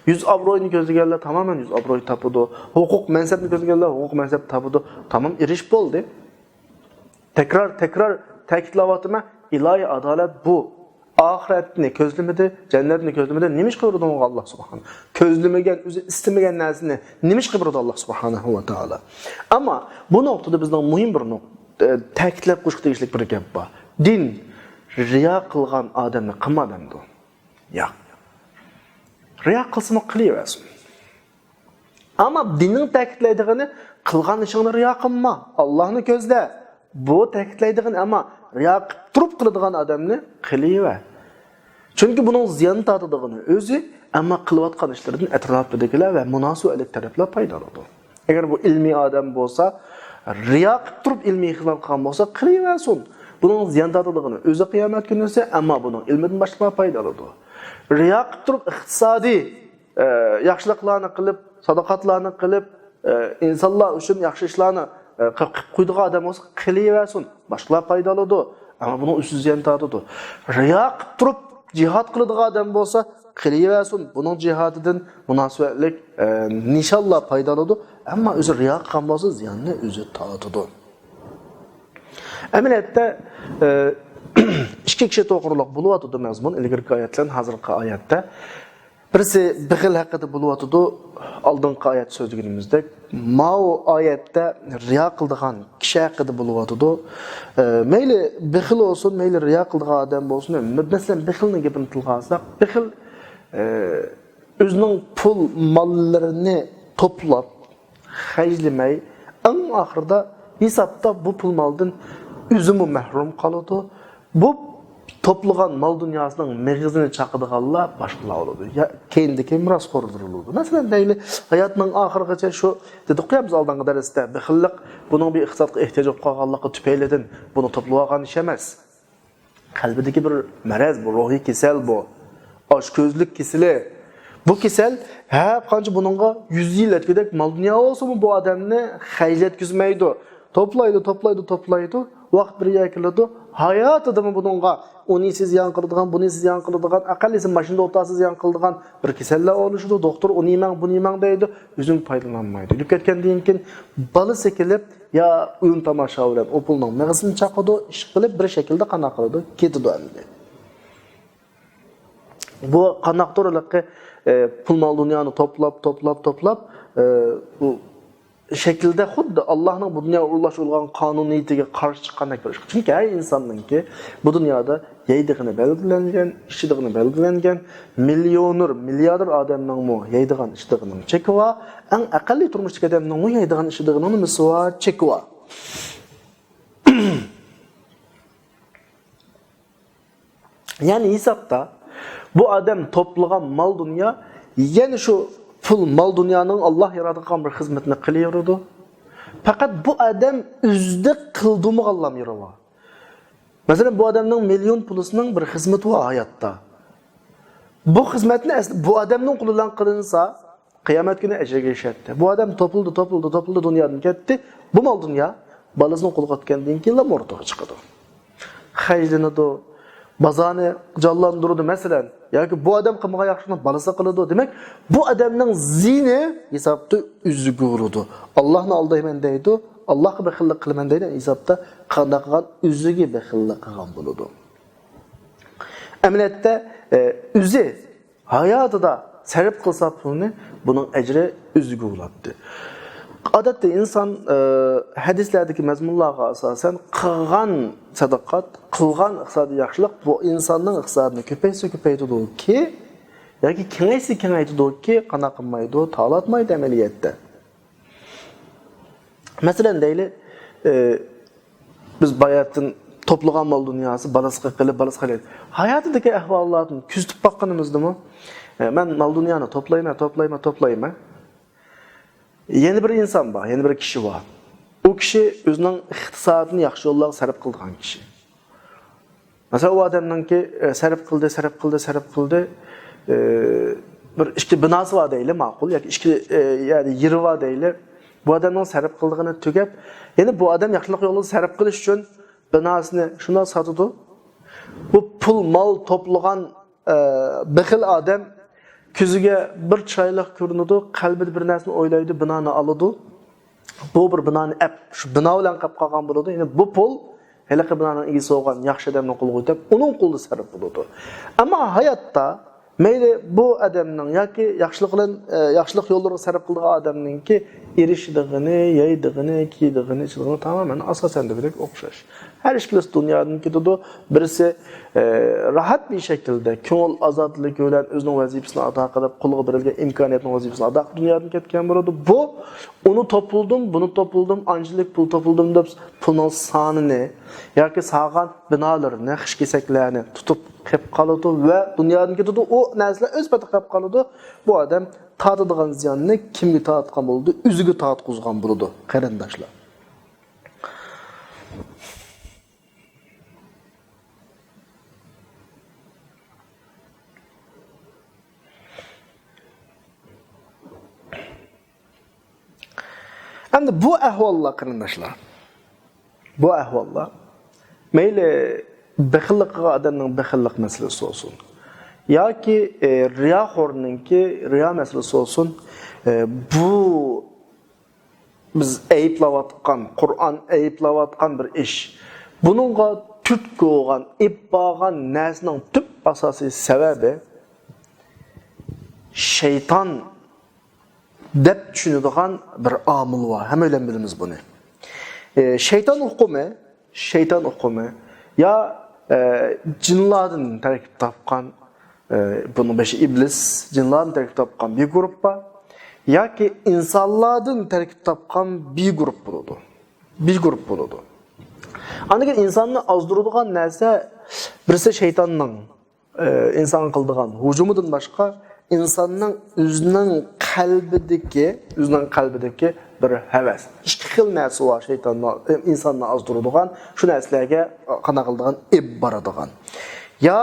يۈز ئابروينى كۆزلىگەنلەر تامامەن يۈز ئابروي تاپىدۇ. ھوقۇق مەنسەپنى كۆزلىگەنلەر ھوقۇق مەنسەپ تاپىدۇ. تامام ئېرىشىپ بولدى. تەكرار، تەكرار تەكىتلەۋاتىمەن، ئىلاھىي ئادالەت بۇ. ئاخىرەتنى كۆزلىمىدى، جەننەتنى كۆزلىمىدى. نېمىشقا بېرىدۇ ئۇنىڭغا ئاللا سۇبھانە؟ كۆزلىمىگەن، ئۆزى ئىستىمىگەن نەرسىنى نېمىشقا بېرىدۇ ئاللا سۇبھانەھۇ ۋە تائالا؟ ئەمما بۇ نۇقتىدا بىزنىڭ مۇھىم بىر نۇق-، ئە، تەكىتلەپ قويۇشقا تېگىشلىك بىر گەپ بار. دىن رىيا قىلغان ئادەمنى قىلما دەمدۇ؟ ياق. رىيا قىلسىمۇ قىلىۋەرسۇن. ئەمما دىننىڭ تەكىتلەيدىغىنى، قىلغان ئىشىڭنى رىيا قىلما، ئاللانى كۆزلە. بۇ تەكىتلەيدىغىنى، ئەمما رىيا قىلىپ تۇرۇپ قىلىدىغان ئادەمنى قىلىۋەر. چۈنكى بۇنىڭ زىيان تارتىدىغىنى ئۆزى، ئەمما قىلىۋاتقان ئىشلىرىدىن ئەتراپىدىكىلەر ۋە مۇناسىۋەتلىك تەرەپلەر پايدا ئالىدۇ. ئەگەر بۇ ئىلمىي ئادەم بولسا، رىيا قىلىپ تۇرۇپ ئىلمىي خىزمەت قىلغان بولسا، قىلىۋەرسۇن. بۇنىڭ زىيان تارتىدىغىنى ئۆزى قىيامەت كۈنىسى، ئەمما بۇنىڭ ئىلمىدىن باشقىلار پايدا ئالىدۇ. رىيا قىلىپ تۇرۇپ ئىقتىسادىي ئە، ياخشىلىقلارنى قىلىپ، ساداقاتلارنى قىلىپ، ئە، ئىنسانلار ئۈچۈن ياخشى ئىشلارنى، ئە، قىلىپ، قىلىپ قويىدىغان ئادەم بولسا، قىلىۋەرسۇن، باشقىلار پايدا ئالىدۇ، ئەمما بۇنىڭ ئۈستىدىن زىيان تارتىدۇ. رىيا قىلىپ تۇرۇپ جىھاد قىلىدىغان ئادەم بولسا، قىلىۋەرسۇن، بۇنىڭ جىھادىدىن مۇناسىۋەتلىك، ئە، نىشانلار پايدا ئالىدۇ، ئەمما ئۆزى رىيا قىلغان بولسا، زىياننى ئۆزى تارتىدۇ. ئەمەلىيەتتە، ئە، ئىككى كىشى توغرۇلۇق بولۇۋاتىدۇ مەزمۇن، ئىلگىرىكى ئايەت بىلەن ھازىرقى ئايەتتە. بىرسى بېخىل ھەققىدە بولۇۋاتىدۇ، ئالدىنقى ئايەت سۆزلىگىنىمىزدەك. ماۋۇ ئايەتتە رىيا قىلىدىغان كىشى ھەققىدە بولۇۋاتىدۇ. ئە، مەيلى بېخىل بولسۇن، مەيلى رىيا قىلىدىغان ئادەم بولسۇن. مەسىلەن، بېخىلنىڭ گېپىنى تىلغا ئالساق، بېخىل، ئە، ئۆزىنىڭ پۇل ماللىرىنى توپلاپ، خەجلىمەي، ئەڭ ئاخىرىدا ھېسابتا بۇ پۇل مالدىن ئۆزىمۇ مەھرۇم قالىدۇ. بۇ توپلىغان مال دۇنياسىنىڭ مېغىزىنى چاقىدىغانلار باشقىلار بولىدۇ. يا كەينىدىكى مىراسخوردۇر بولىدۇ. مەسىلەن، دەيلى، ھاياتنىڭ ئاخىرىغىچە شۇ دېدۇققۇ يا بىز ئالدىنقى دەرستە، بېخىللىق بۇنىڭ بىر ئىقتىسادقا ئېھتىياج بولۇپ قالغانلىقى تۈپەيلىدىن بۇنى توپلىۋالغان ئىش ئەمەس. قەلبىدىكى بىر مەرەز بۇ، روھىي كېسەل بۇ. ئاچكۆزلۈك كېسىلى. بۇ كېسەل ھەر قانچە بۇنىڭغا يۈز يىل ئۆتكۈدەك مال دۇنيا بولسىمۇ بۇ ئادەمنى خەجلەتكۈزمەيدۇ. توپلايدۇ، توپلايدۇ، توپلايدۇ. ۋاقىت بىر يەرگە كېلىدۇ. ھاياتىدىمۇ بۇنىڭغا ئۇنى سىز زىيان قىلىدىغان، بۇنى سىز زىيان قىلىدىغان، ئەقەللىسى ماشىنىدا ئولتۇرسا زىيان قىلىدىغان بىر كېسەللەر ئورۇنلىشىدۇ. دوختۇر ئۇنى يېمەڭ، بۇنى يېمەڭ دەيدۇ. ئۆزۈڭ پايدىلانمايدۇ. ئۆلۈپ كەتكەندىن كېيىن بالىسى كېلىپ يا ئويۇن تاماشا بىلەن ئۇ پۇلنىڭ مېغىزىنى چاقىدۇ، ئىش قىلىپ بىر شەكىلدە قانداق قىلىدۇ؟ كېتىدۇ ئەمدى. بۇ قانداقتۇر ھېلىقى، ئە، پۇل مال دۇنيانى توپلاپ، توپلاپ، توپلاپ، ئە، بۇ شەكىلدە خۇددى ئاللانىڭ بۇ دۇنياغا ئورۇنلاشتۇرۇلغان قانۇنىيىتىگە قارشى چىققاندەك بىر ئىش. چۈنكى ھەر ئىنساننىڭكى بۇ دۇنيادا يەيدىغىنى بەلگىلەنگەن، ئىچىدىغىنى بەلگىلەنگەن، مىليونېر، مىلياردېر ئادەمنىڭمۇ يەيدىغان، ئىچىدىغىنىنىڭ چېكى بار، ئەڭ ئەقەللىي تۇرمۇشتىكى ئادەمنىڭمۇ يەيدىغان، ئىچىدىغىنىنىڭ نېمىسى بار؟ چېكى بار. يەنى ھېسابتا بۇ ئادەم توپلىغان مال دۇنيا، يەنە شۇ پۇل مال دۇنيانىڭ ئاللا ياراتقان بىر خىزمىتىنى قىلىۋېرىدۇ. پەقەت بۇ ئادەم ئۆزىدە قىلدۇرمىغانلام يېرى بار. مەسىلەن، بۇ ئادەمنىڭ مىليون پۇلىسىنىڭ بىر خىزمىتى بار ھاياتتا. بۇ خىزمەتنى ئەسلى بۇ ئادەمنىڭ قولى بىلەن قىلىنسا، قىيامەت كۈنى ئەجىرگە ئېرىشەتتى. بۇ ئادەم توپۇلدى، توپۇلدى، توپۇلدى، دۇنيادىن كەتتى. بۇ مال دۇنيا بالىسىنىڭ قولىغا ئۆتكەندىن كېيىنلا ئوتتۇرىغا چىقىدۇ. خەجلىنىدۇ، بازارنى جانلاندۇرىدۇ، مەسىلەن. ياكى بۇ ئادەم قىلمىغان ياخشىلىقنى بالىسى قىلىدۇ. دېمەك، بۇ ئادەمنىڭ زىيىنى ھېسابتا ئۆزىگە ئۇرىدۇ. ئاللاھنى ئالدايمەن دەيدۇ، ئاللاھقا بېخىللىق قىلىمەن دەيدۇ، ھېسابتا قانداق قىلغان؟ ئۆزىگە بېخىللىق قىلغان بولىدۇ. ئەمەلىيەتتە، ئە، ئۆزى ھاياتىدا سەرپ قىلسا پۇلنى، بۇنىڭ ئەجرى ئۆزىگە بولاتتى. ئادەتتە ئىنسان، ئە، ھەدىسلەردىكى مەزمۇنلارغا ئاساسەن قىلغان سەدىقات، قىلغان ئىقتىسادىي ياخشىلىق بۇ ئىنساننىڭ ئىقتىسادىنى كۆپەيتسە كۆپەيتىدۇكى، ياكى كېڭەيتسە كېڭەيتىدۇكى، قانداق قىلمايدۇ، تالاتمايدۇ ئەمەلىيەتتە. مەسىلەن دەيلى، ئى، بىز باياتىن توپلىغان مال دۇنياسى بالىسىغا قېلىپ، بالىسىغا قېلىپ. ھاياتىدىكى ئەھۋاللاردىن كۆزىتىپ باققىنىمىزدىمۇ، ئى، مەن مال دۇنيانى توپلايمەن، توپلايمەن، توپلايمەن. يەنە بىر ئىنسان بار، يەنە بىر كىشى بار. ئۇ كىشى ئۆزىنىڭ ئىقتىسادىنى ياخشى يوللارغا سەرپ قىلىدىغان كىشى. مەسىلەن، ئۇ ئادەمنىڭكى، ئە، سەرپ قىلدى، سەرپ قىلدى، سەرپ قىلدى. ئە، بىر ئىككى بىناسى بار دەيلى، ماقۇل. ياكى ئىككى، ئە، يەنى يېرى بار دەيلى. بۇ ئادەمنىڭ سەرپ قىلىدىغىنى تۈگەپ، يەنى بۇ ئادەم ياخشىلىق يولىدا سەرپ قىلىش ئۈچۈن بىناسىنى شۇنداق ساتىدۇ. بۇ پۇل، مال توپلىغان، ئە، بېخىل ئادەم كۆزىگە بىر چىرايلىق كۆرۈنىدۇ، قەلبىدە بىر نەرسىنى ئويلايدۇ، بىنانى ئالىدۇ. بۇ بىر بىنانى ئەپ، شۇ بىنا بىلەن قاپ قالغان بولىدۇ. يەنى بۇ پۇل ھېلىقى بىنانىڭ ئىگىسى بولغان ياخشى ئادەمنىڭ قولىغا ئۆتۈپ، ئۇنىڭ قولىدا سەرپ بولىدۇ. ئەمما ھاياتتا مەيلى بۇ ئادەمنىڭ ياكى ياخشىلىق بىلەن، ئە، ياخشىلىق يوللىرىغا سەرپ قىلىدىغان ئادەمنىڭكى ئېرىشىدىغىنى، يەيدىغىنى، كىيىدىغىنى، ئىچىدىغىنى تامامەن ئاساسەن دېگۈدەك ئوخشاش. ھەر ئىككىلىسى دۇنيادىن كېتىدۇ. بىرسى، ئە، راھەت بىر شەكىلدە، كۆڭۈل ئازادلىقى بىلەن ئۆزىنىڭ ۋەزىپىسىنى ئادا قىلىپ، قولىغا بېرىلگەن ئىمكانىيەتنىڭ ۋەزىپىسىنى ئادا قىلىپ دۇنيادىن كەتكەن بولىدۇ. بۇ، ئۇنى توپلىدىم، بۇنى توپلىدىم، ئانچىلىك پۇل توپلىدىم دەپ پۇلنىڭ سانىنى ياكى سالغان بىنالىرىنى، خىش كېسەكلەرنى تۇتۇپ قېلىپ قالىدۇ ۋە دۇنيادىن كېتىدۇ. ئۇ نەرسىلەر ئۆز پېتىگە قېلىپ قالىدۇ. بۇ ئادەم تارتىدىغان زىياننى كىمگە تارتقان بولىدۇ؟ ئۆزىگە تارتقۇزغان بولىدۇ، قېرىنداشلار. ئەمدى بۇ ئەھۋاللار، قېرىنداشلار، بۇ ئەھۋاللار مەيلى بېخىللىق قىلغان ئادەمنىڭ بېخىللىق مەسىلىسى بولسۇن ياكى، ئى، رىياخورنىڭكى رىيا مەسىلىسى بولسۇن، ئى، بۇ بىز ئەيىبلەۋاتقان، قۇرئان ئەيىبلەۋاتقان بىر ئىش. بۇنىڭغا تۈرتكە بولغان، ئېلىپ بارغان نەرسىنىڭ تۈپ ئاساسىي سەۋەبى شەيتان دەپ چۈشىنىدىغان بىر ئامىل بار. ھەممەيلەن بىلىمىز بۇنى. ئى، شەيتان ئۇقۇمى، شەيتان ئۇقۇمى يا، ئى، جىنلاردىن تەركىب تاپقان، ئى، بۇنىڭ بېشى ئىبلىس، جىنلاردىن تەركىب تاپقان بىر گۇرۇپپا ياكى ئىنسانلاردىن تەركىب تاپقان بىر گۇرۇپ بولىدۇ. بىر گۇرۇپ بولىدۇ. ئاندىن كېيىن ئىنساننى ئازدۇرىدىغان نەرسە بىرسى شەيتاننىڭ ئى، ئىنسانغا قىلىدىغان ھۇجۇمىدىن باشقا، ئىنساننىڭ ئۆزىنىڭ قەلبىدىكى، ئۆزىنىڭ قەلبىدىكى بىر ھەۋەس. ئىككى خىل نەرسە بار شەيتاننى، ئى، ئىنساننى ئازدۇرىدىغان، شۇ نەرسىلەرگە قانداق قىلىدىغان، ئېلىپ بارىدىغان. يا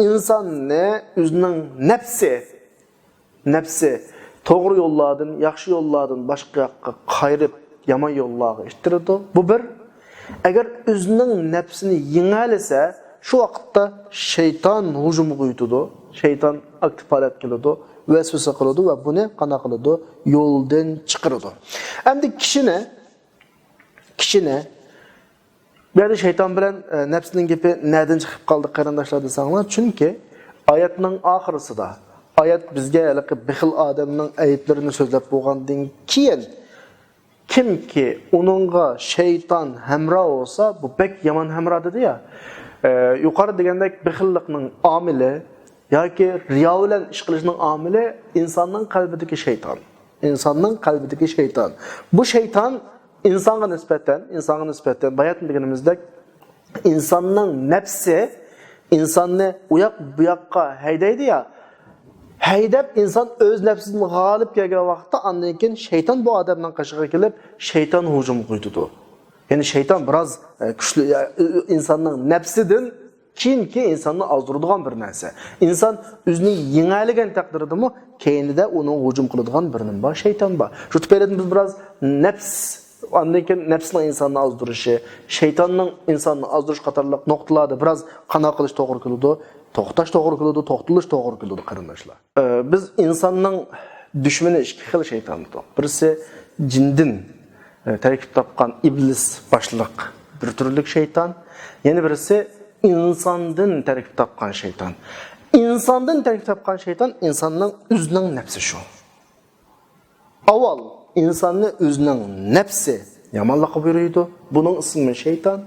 ئىنساننى ئۆزىنىڭ نەپسى، نەپسى توغرا يوللاردىن، ياخشى يوللاردىن باشقا ياققا قايرىپ، يامان يوللارغا ئىتتىرىدۇ. بۇ بىر. ئەگەر ئۆزىنىڭ نەپسىنى يېڭەلىسە، شۇ ۋاقىتتا شەيتان ھۇجۇمغا ئۆتىدۇ، شەيتان ئاكتىپ ھالەتكە كېلىدۇ، ۋەسۋەسە قىلىدۇ ۋە بۇنى قانداق قىلىدۇ؟ يولدىن چىقىرىدۇ. ئەمدى كىشىنى، كىشىنى بۇ يەردە شەيتان بىلەن، ئە، نەپسىنىڭ گېپى نەدىن چىقىپ قالدى، قېرىنداشلار، دېسەڭلار، چۈنكى ئايەتنىڭ ئاخىرىسىدا، ئايەت بىزگە ھېلىقى بېخىل ئادەمنىڭ ئەيىبلىرىنى سۆزلەپ بولغاندىن كېيىن، كىمكى ئۇنىڭغا شەيتان ھەمراھ بولسا، بۇ بەك يامان ھەمراھ دېدى يا. ئە، يۇقىرىدا دېگەندەك بېخىللىقنىڭ ئامىلى ياكى رىيا بىلەن ئىش قىلىشنىڭ ئامىلى ئىنساننىڭ قەلبىدىكى شەيتان. ئىنساننىڭ قەلبىدىكى شەيتان. بۇ شەيتان ئىنسانغا نىسبەتەن، ئىنسانغا نىسبەتەن، باياتىن دېگىنىمىزدەك، ئىنساننىڭ نەپسى ئىنساننى ئۇ ياق، بۇ ياققا ھەيدەيدۇ يا. ھەيدەپ، ئىنسان ئۆز نەپسىدىن غالىب كەلگەن ۋاقىتتا، ئاندىن كېيىن شەيتان بۇ ئادەمنىڭ قېشىغا كېلىپ، شەيتان ھۇجۇم قىلىدۇ. يەنى شەيتان بىراز، ئە، كۈچلۈك، ئە، ئىنساننىڭ نەپسىدىن كېيىنكى ئىنساننى ئازدۇرىدىغان بىر نەرسە. ئىنسان ئۆزىنى يېڭەلىگەن تەقدىردىمۇ كەينىدە ئۇنىڭغا ھۇجۇم قىلىدىغان بىر نېمە بار؟ شەيتان بار. شۇ تۈپەيلىدىن بىز بىراز نەپس، ئاندىن كېيىن نەپسنىڭ ئىنساننى ئازدۇرۇشى، شەيتاننىڭ ئىنساننى ئازدۇرۇش قاتارلىق نۇقتىلاردا بىراز قانا قىلىش توغرا كېلىدۇ، توختاش توغرا كېلىدۇ، توختىلىش توغرا كېلىدۇ، قېرىنداشلار. ئە، بىز ئىنساننىڭ دۈشمىنى ئىككى خىل شەيتان دېدۇق. بىرسى جىندىن، ئە، تەركىب تاپقان ئىبلىس باشلىق بىر تۈرلۈك شەيتان، يەنە بىرسى ئىنساندىن تەركىب تاپقان شەيتان. ئىنساندىن تەركىب تاپقان شەيتان ئىنساننىڭ ئۆزىنىڭ نەپسى شۇ. ئاۋۋال ئىنساننى ئۆزىنىڭ نەپسى يامانلىققا بۇيرۇيدۇ. بۇنىڭ ئىسمى شەيتان.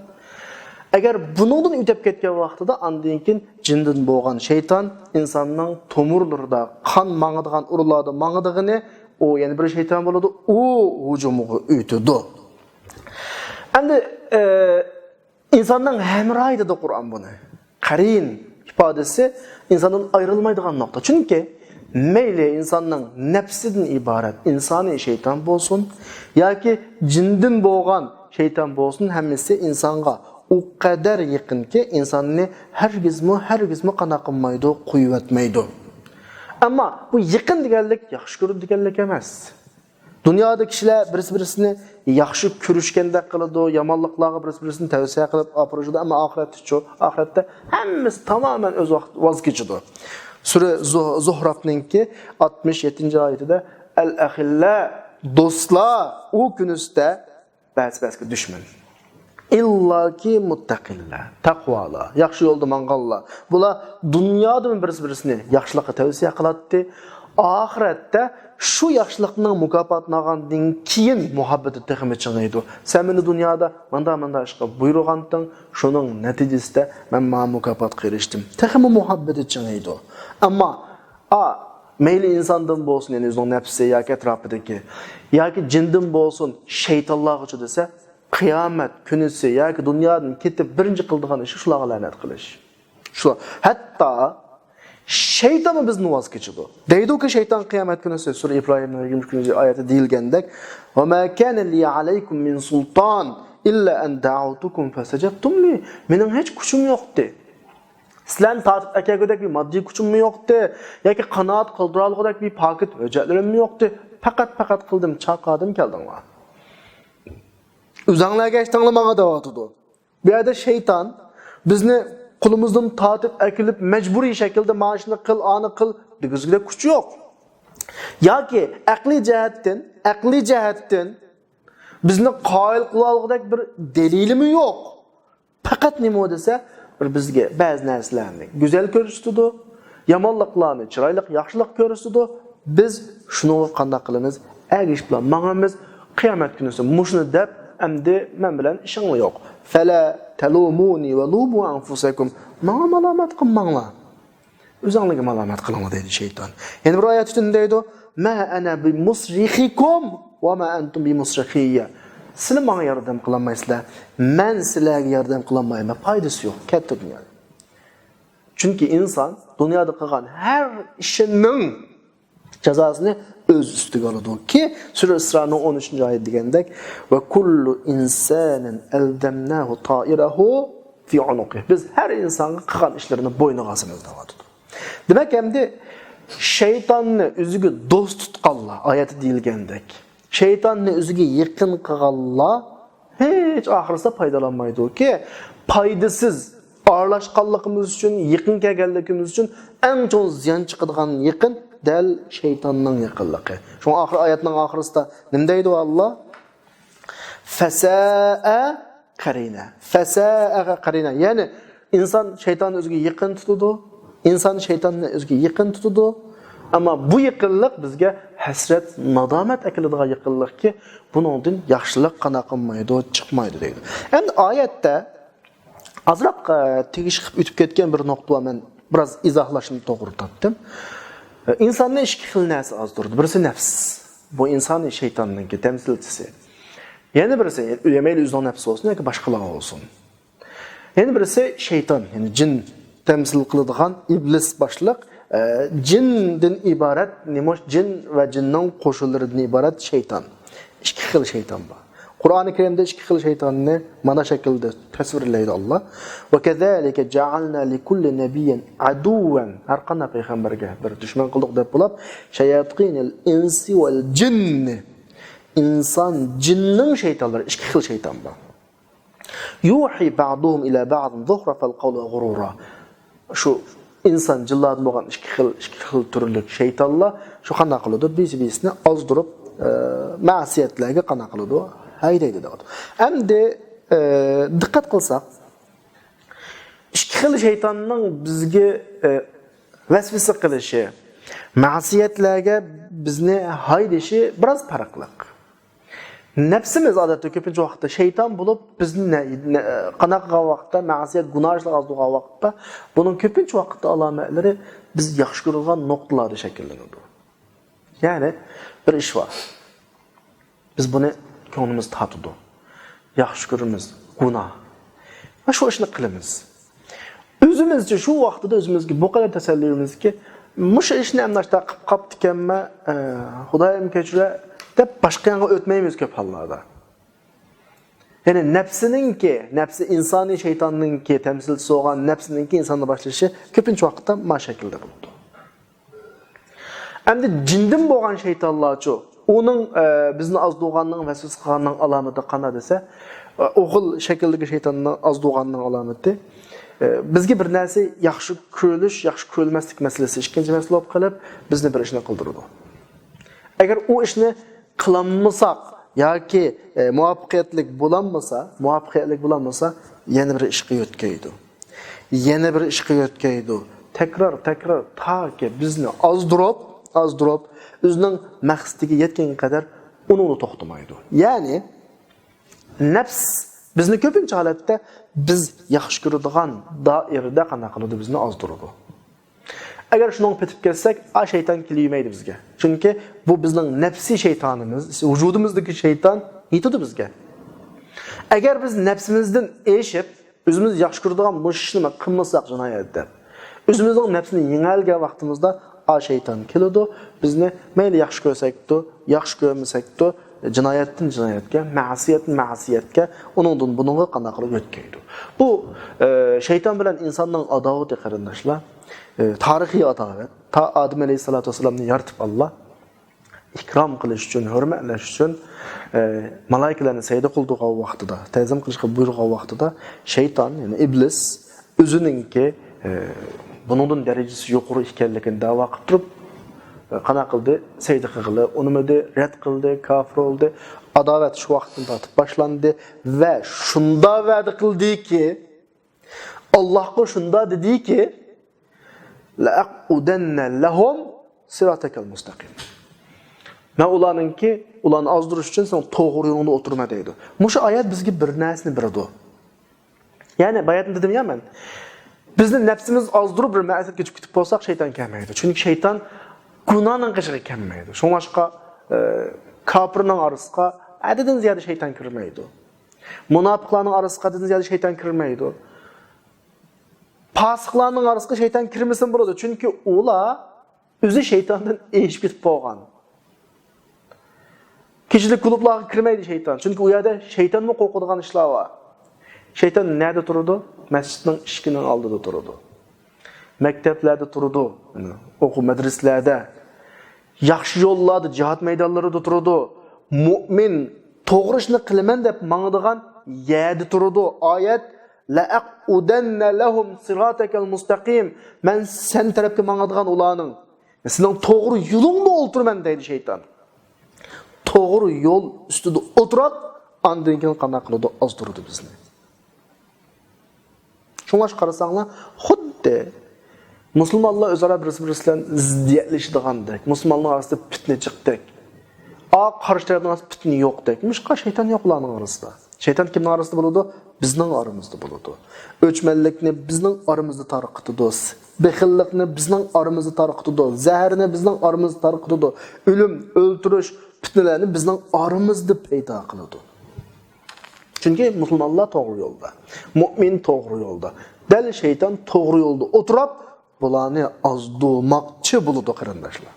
ئەگەر بۇنىڭدىن ئۆتۈپ كەتكەن ۋاقتىدا ئاندىن كېيىن جىندىن بولغان شەيتان ئىنساننىڭ تومۇرلىرىدا قان ماڭىدىغان ئورۇنلاردا ماڭىدىغىنى ئۇ يەنە بىر شەيتان بولىدۇ. ئۇ ھۇجۇمغا ئۆتىدۇ. ئەمدى، ئە، ئىنساننىڭ ھەمراھى دېدى قۇرئان بۇنى. قەرىن ئىپادىسى ئىنساندىن ئايرىلمايدىغان نۇقتا. چۈنكى مەيلى ئىنساننىڭ نەپسىدىن ئىبارەت ئىنسانىي شەيتان بولسۇن ياكى جىندىن بولغان شەيتان بولسۇن، ھەممىسى ئىنسانغا ئۇ قەدەر يېقىنكى، ئىنساننى ھەرگىزمۇ، ھەرگىزمۇ قانداق قىلمايدۇ، قويۇۋەتمەيدۇ. ئەمما بۇ يېقىن دېگەنلىك ياخشى كۆرىدۇ دېگەنلىك ئەمەس. دۇنيادا كىشىلەر بىرسى-بىرسىنى ياخشى كۆرۈشكەندەك قىلىدۇ، يامانلىقلارغا بىرسى-بىرسىنى تەۋسىيە قىلىپ ئاپىرىشىدۇ، ئەمما ئاخىرەتتىچۇ؟ ئاخىرەتتە ھەممىسى تامامەن ئۆز ۋاقىت ۋاز كېچىدۇ. سۈرە زۇ-، زۇھراپنىڭكى ئاتمىش يەتتىنچى ئايىتىدە، ئەل ئەخىللا، دوستلار ئۇ كۈنىسىدە بەس-بەسكە دۈشمەن. ئىللاكى مۇتتەقىللار، تەقۋالار، ياخشى يولدا ماڭغانلار. بۇلار دۇنيادىمۇ بىرسى-بىرسىنى ياخشىلىققا تەۋسىيە قىلاتتى. ئاخىرەتتە شۇ ياخشىلىقنىڭ مۇكاپاتىنى ئالغاندىن كېيىن مۇھەببىتى تېخىمۇ چىڭىيدۇ. سەن مېنى دۇنيادا مانداق-مانداق ئىشقا بۇيرۇغانتىڭ، شۇنىڭ نەتىجىسىدە مەن مانا مۇكاپاتقا ئېرىشتىم. تېخىمۇ مۇھەببىتى چىڭىيدۇ. ئەمما، ئا، مەيلى ئىنساندىن بولسۇن، يەنى ئۆزىنىڭ نەپسى ياكى ئەتراپىدىكى، ياكى جىندىن بولسۇن، شەيتانلارغىچۇ دېسە، قىيامەت كۈنىسى ياكى دۇنيادىن كېتىپ بىرىنچى قىلىدىغان ئىشى شۇلارغا لەنەت قىلىش. شۇ، ھەتتا شەيتانمۇ بىزدىن ۋاز كېچىدۇ. دەيدۇكى شەيتان قىيامەت كۈنىسى، سۈرە ئىبراھىمنىڭ يىگىرمە ئۈچىنچى ئايەتتە دېيىلگەندەك، ۋە مە كانە لىيە ئەلەيكۇم مىن سۇلتان ئىللا ئەن دەئەۋتۇكۇم فەسەجەبتۇم لى. مېنىڭ ھېچ كۈچۈم يوقتى. سىلەرنى تارتىپ ئەكەلگۈدەك بىر ماددىي كۈچۈممۇ يوقتى، ياكى قانائەت قىلدۇرالىغۇدەك بىر پاكىت ھۆججەتلىرىممۇ يوقتى. پەقەت، پەقەت قىلدىم، چاقادىم، كەلدىڭلار. ئۆزەڭلار ئەگەشتىڭلار ماڭا دەۋاتىدۇ. بۇ يەردە شەيتان بىزنى قولىمىزدىن تارتىپ ئەكېلىپ، مەجبۇرىي شەكىلدە مانا شۇنى قىل، ئانى قىل دېگۈزگۈدەك كۈچى يوق. ياكى ئەقلىي جەھەتتىن، ئەقلىي جەھەتتىن بىزنى قايىل قىلالىغۇدەك بىر دەلىلىمۇ يوق. پەقەت نېمە دېسە، بىر بىزگە بەزى نەرسىلەرنى گۈزەل كۆرسىتىدۇ، يامانلىقلارنى چىرايلىق، ياخشىلىق كۆرسىتىدۇ. بىز شۇنىڭغا قانداق قىلىمىز؟ ئەگىشىپلا ماڭىمىز. قىيامەت كۈنىسى مۇشۇنى دەپ، ئەمدى مەن بىلەن ئىشىڭلار يوق. فەلا تەلۇمۇنى ۋە لۇمۇ ئەنفۇسەكۇم. ماڭا مالامەت قىلماڭلار. ئۆزۈڭلارگە مالامەت قىلىڭلار دەيدۇ شەيتان. يەنە بىر ئايەت ئۈچۈن دەيدۇ، ما ئەنە بىمۇسرىخىكۇم ۋە ما ئەنتۇم بىمۇسرىخىييە. سىلەر ماڭا ياردەم قىلالمايسىلەر، مەن سىلەرگە ياردەم قىلالمايمەن. پايدىسى يوق، كەتتى دۇنيادىن. چۈنكى ئىنسان دۇنيادا قىلغان ھەر ئىشىنىڭ جازاسىنى ئۆز ئۈستىگە ئالىدۇكى، سۈرە ئىسرانىڭ ئون ئۈچىنچى ئايىتى دېگەندەك، ۋە كۇللۇ ئىنسانىن ئەلزەمناھۇ تائىرەھۇ فى ئۇنۇقى. بىز ھەر ئىنسانغا قىلغان ئىشلىرىنى بوينىغا ئاسىمىز دەۋاتىدۇ. دېمەك، ئەمدى شەيتاننى ئۆزىگە دوست تۇتقانلار، ئايەتتە دېيىلگەندەك، شەيتاننى ئۆزىگە يېقىن قىلغانلار ھېچ ئاخىرسىدا پايدىلانمايدۇكى، پايدىسىز ئارىلاشقانلىقىمىز ئۈچۈن، يېقىن كەلگەنلىكىمىز ئۈچۈن ئەڭ چوڭ زىيان چىقىدىغان يېقىن دەل شەيتاننىڭ يېقىنلىقى. شۇڭا ئاخىر ئايەتنىڭ ئاخىرىسىدا نېمە دەيدۇ ئاللا؟ فەسەئە قەرىنە. فەسەئە قەرىنە. يەنى ئىنسان شەيتاننى ئۆزىگە يېقىن تۇتىدۇ. ئىنسان شەيتاننى ئۆزىگە يېقىن تۇتىدۇ. ئەمما بۇ يېقىنلىق بىزگە ھەسرەت، نادامەت ئەكېلىدىغان يېقىنلىقكى، بۇنىڭدىن ياخشىلىق قانداق قىلمايدۇ، چىقمايدۇ دەيدۇ. ئەمدى ئايەتتە ئازراق، ئە، تېگىش قىلىپ ئۆتۈپ كەتكەن بىر نۇقتا بار، مەن بىراز ئىزاھلاشنى توغرا تاپتىم. ئە، ئىنساننى ئىككى خىل نەرسە ئازدۇرىدۇ. بىرسى نەپس. بۇ ئىنسانىي شەيتاننىڭكى تەمسىلچىسى. يەنە بىرسى، يەنى مەيلى ئۆزىنىڭ نەپسى بولسۇن ياكى باشقىلار بولسۇن. يەنە بىرسى شەيتان، يەنى جىن تەمسىل قىلىدىغان ئىبلىس باشلىق، ئە، جىندىن ئىبارەت، نېمە، جىن ۋە جىننىڭ قوشۇنلىرىدىن ئىبارەت شەيتان. ئىككى خىل شەيتان بار. قۇرئانى كەرىمدە ئىككى خىل شەيتاننى مانا شەكىلدە تەسۋىرلەيدۇ ئاللا. «وكذلك جعلنا لكل نبي عدوا»، ھەر قانداق پەيغەمبەرگە بىر دۈشمەن قىلدۇق دەپ بولۇپ، «شياطين الإنس والجن»، ئىنسان، جىننىڭ شەيتانلىرى، ئىككى خىل شەيتان بار. «يوحي بعضهم إلى بعض زخرف القول غرورا». شۇ ئىنسان، جىنلاردىن بولغان ئىككى خىل، ئىككى خىل تۈرلۈك شەيتانلار شۇ قانداق قىلىدۇ؟ بىرسى بىرسىنى ئازدۇرۇپ، ئە، مەسىيەتلەرگە قانداق قىلىدۇ؟ ھەيدەيدۇ دەۋاتىدۇ. ئەمدى، ئە، دىققەت قىلساق، ئىككى خىل شەيتاننىڭ بىزگە، ئە، ۋەسۋەسە قىلىشى، مەسىيەتلەرگە بىزنى ھەيدىشى بىراز پەرقلىق. نەپسىمىز ئادەتتە كۆپىنچە ۋاقىتتا شەيتان بولۇپ، بىزنى نە-، نە-، قانداق قىلغان ۋاقىتتا، مەسىيەت، گۇناھ ئىشلارغا ئاز بولغان ۋاقىتتا، بۇنىڭ كۆپىنچە ۋاقىتتا ئالامەتلىرى بىز ياخشى كۆرىدىغان نۇقتىلاردا شەكىللىنىدۇ. يەنى بىر ئىش بار. بىز بۇنى كۆڭلىمىز تارتىدۇ. ياخشى كۆرىمىز. گۇناھ. ۋە شۇ ئىشنى قىلىمىز. ئۆزىمىزچە شۇ ۋاقتىدا ئۆزىمىزگە بۇ قەدەر تەسەللى بېرىمىزكى، مۇشۇ ئىشنى ئەمدى ئاشتا قىلىپ قاپتىكەنمەن، ئە، خۇدايىم كەچۈرە، دەپ باشقا يانغا ئۆتمەيمىز كۆپ ھاللاردا. يەنى نەپسىنىڭكى، نەپسى ئىنسانىي شەيتاننىڭكى تەمسىلچىسى بولغان نەپسىنىڭكى ئىنساندا باشلىشى كۆپىنچە ۋاقىتتا ما شەكىلدە بولىدۇ. ئەمدى جىندىن بولغان شەيتانلارچۇ؟ ئۇنىڭ، ئە، بىزنى ئازدۇرغاننىڭ، ۋەسۋەسە قىلغاننىڭ ئالامىتى قانداق دېسە، ئە، ئوغۇل شەكلىدىكى شەيتاننى ئازدۇرغاننىڭ ئالامىتى، ئە، بىزگە بىر نەرسە ياخشى كۆرۈلۈش، ياخشى كۆرۈلمەسلىك مەسىلىسى ئىككىنچى مەسىلە بولۇپ قېلىپ، بىزنى بىر ئىشنى قىلدۇرىدۇ. ئەگەر ئۇ ئىشنى قىلالمىساق ياكى، ئە، مۇۋەپپەقىيەتلىك بولالمىسا، مۇۋەپپەقىيەتلىك بولالمىسا، يەنە بىر ئىشقا يۆتكەيدۇ. يەنە بىر ئىشقا يۆتكەيدۇ. تەكرار، تەكرار، تاكى بىزنى ئازدۇرۇپ، ئازدۇرۇپ، ئۆزىنىڭ مەقسىتىگە يەتكەنگە قەدەر ئۇنىڭدا توختىمايدۇ. يەنى نەپس بىزنى كۆپىنچە ھالەتتە بىز ياخشى كۆرىدىغان دائىرىدە قانداق قىلىدۇ؟ بىزنى ئازدۇرىدۇ. ئەگەر شۇنىڭغا پېتىپ كەتسەك، ئا شەيتان كېلىۋەرمەيدۇ بىزگە. چۈنكى بۇ بىزنىڭ نەپسىي شەيتانىمىز، ۋۇجۇدىمىزدىكى شەيتان يېتىدۇ بىزگە. ئەگەر بىز نەپسىمىزدىن ئېشىپ، ئۆزىمىز ياخشى كۆرىدىغان مۇشۇ ئىشنى قىلمىساق جىنايەت دەپ، ئۆزىمىزنىڭ نەپسىنى يېڭەلىگەن ۋاقتىمىزدا ئا شەيتان كېلىدۇ، بىزنى مەيلى ياخشى كۆرسەكتۇ، ياخشى كۆرمىسەكتۇ، جىنايەتتىن جىنايەتكە، مەسىيەتتىن مەسىيەتكە، ئۇنىڭدىن بۇنىڭغا قانداق قىلىپ يۆتكەيدۇ. بۇ، ئە، شەيتان بىلەن ئىنساننىڭ ئاداۋىتى، قېرىنداشلار، ئە، تارىخىي ئاداۋەت. تا ئادەم ئەلەيھىسسالاتۇ ۋەسسالامنى يارىتىپ، ئاللا ئىكرام قىلىش ئۈچۈن، ھۆرمەتلەش ئۈچۈن، ئە، مالايىكىلەرنى سەجدە قىلدۇرغان ۋاقتىدا، تەزىم قىلىشقا بۇيرۇغان ۋاقتىدا، شەيتان، يەنى ئىبلىس، ئۆزىنىڭكى، ئە، بۇنىڭدىن دەرىجىسى يۇقىرى ئىكەنلىكىنى دەۋا قىلىپ تۇرۇپ، ئە، قانداق قىلدى؟ سەجدە قىلغىلى ئۇنىمىدى، رەت قىلدى، كاپىر بولدى. ئاداۋەت شۇ ۋاقىتتىن تارتىپ باشلاندى ۋە شۇنداق ۋەدە قىلدىكى، ئاللاھقا شۇنداق دېدىكى، لەئەقئۇدەننە لەھۇم سىراتەكەل مۇستەقىم. مەن ئۇلارنىڭكى، ئۇلارنى ئازدۇرۇش ئۈچۈن سېنىڭ توغرا يولۇڭدا ئولتۇرىمەن دەيدۇ. مۇشۇ ئايەت بىزگە بىر نەرسىنى بېرىدۇ. يەنى باياتىن دېدىم يا مەن، بىزنى نەپسىمىز ئازدۇرۇپ بىر مەقسەتكە يېتىپ كېتىپ بولساق، شەيتان كەلمەيدۇ. چۈنكى شەيتان گۇناھنىڭ قېشىغا كەلمەيدۇ. شۇڭلاشقا، ئە، كاپىرنىڭ ئارىسىغا ھەددىدىن زىيادە شەيتان كىرمەيدۇ. مۇناپىقلارنىڭ ئارىسىغا ھەددىدىن زىيادە شەيتان كىرمەيدۇ. پاسىقلارنىڭ ئارىسىغا شەيتان كىرمىسىمۇ بولىدۇ، چۈنكى ئۇلار ئۆزى شەيتاندىن ئېشىپ كېتىپ بولغان. كېچىلىك كۇلۇبلارغا كىرمەيدۇ شەيتان، چۈنكى ئۇ يەردە شەيتانمۇ قورقىدىغان ئىشلار بار. شەيتان نەدە تۇرىدۇ؟ مەسچىتنىڭ ئىشىكىنىڭ ئالدىدا تۇرىدۇ. مەكتەپلەردە تۇرىدۇ، ئوقۇ مەدرىسىلەردە، ياخشى يوللاردا، جىھاد مەيدانلىرىدا تۇرىدۇ. مۇئمىن توغرا ئىشنى قىلىمەن دەپ ماڭىدىغان يەردە تۇرىدۇ. ئايەت، لەئەقئۇدەننە لەھۇم سىراتەكەل مۇستەقىم. مەن سەن تەرەپكە ماڭىدىغان ئۇلارنىڭ، سېنىڭ توغرا يولۇڭدا ئولتۇرىمەن دەيدۇ شەيتان. توغرا يول ئۈستىدە ئولتۇرۇپ، ئاندىن كېيىن قانداق قىلىدۇ؟ ئازدۇرىدۇ بىزنى. شۇڭلاشقا قارىساڭلار، خۇددى مۇسۇلمانلار ئۆزئارا بىرسى بىرسى بىلەن زىددىيەتلىشىدىغاندەك، مۇسۇلمانلار ئارىسىدا پىتنە جىقتەك، ئا، قارشى تەرەپنىڭ ئارىسىدا پىتنە يوقتەك. مۇشۇقا شەيتان يوق ئۇلارنىڭ ئارىسىدا. شەيتان كىمنىڭ ئارىسىدا بولىدۇ؟ بىزنىڭ ئارىمىزدا بولىدۇ. ئۆچمەنلىكنى بىزنىڭ ئارىمىزدا تارقىتىدۇ. بېخىللىقنى بىزنىڭ ئارىمىزدا تارقىتىدۇ. زەھەرنى بىزنىڭ ئارىمىزدا تارقىتىدۇ. ئۆلۈم، ئۆلتۈرۈش، پىتنىلەرنى بىزنىڭ ئارىمىزدا پەيدا قىلىدۇ. چۈنكى مۇسۇلمانلار توغرا يولدا، مۇئمىن توغرا يولدا. دەل شەيتان توغرا يولدا ئولتۇرۇپ، بۇلارنى ئازدۇرماقچى بولىدۇ، قېرىنداشلار.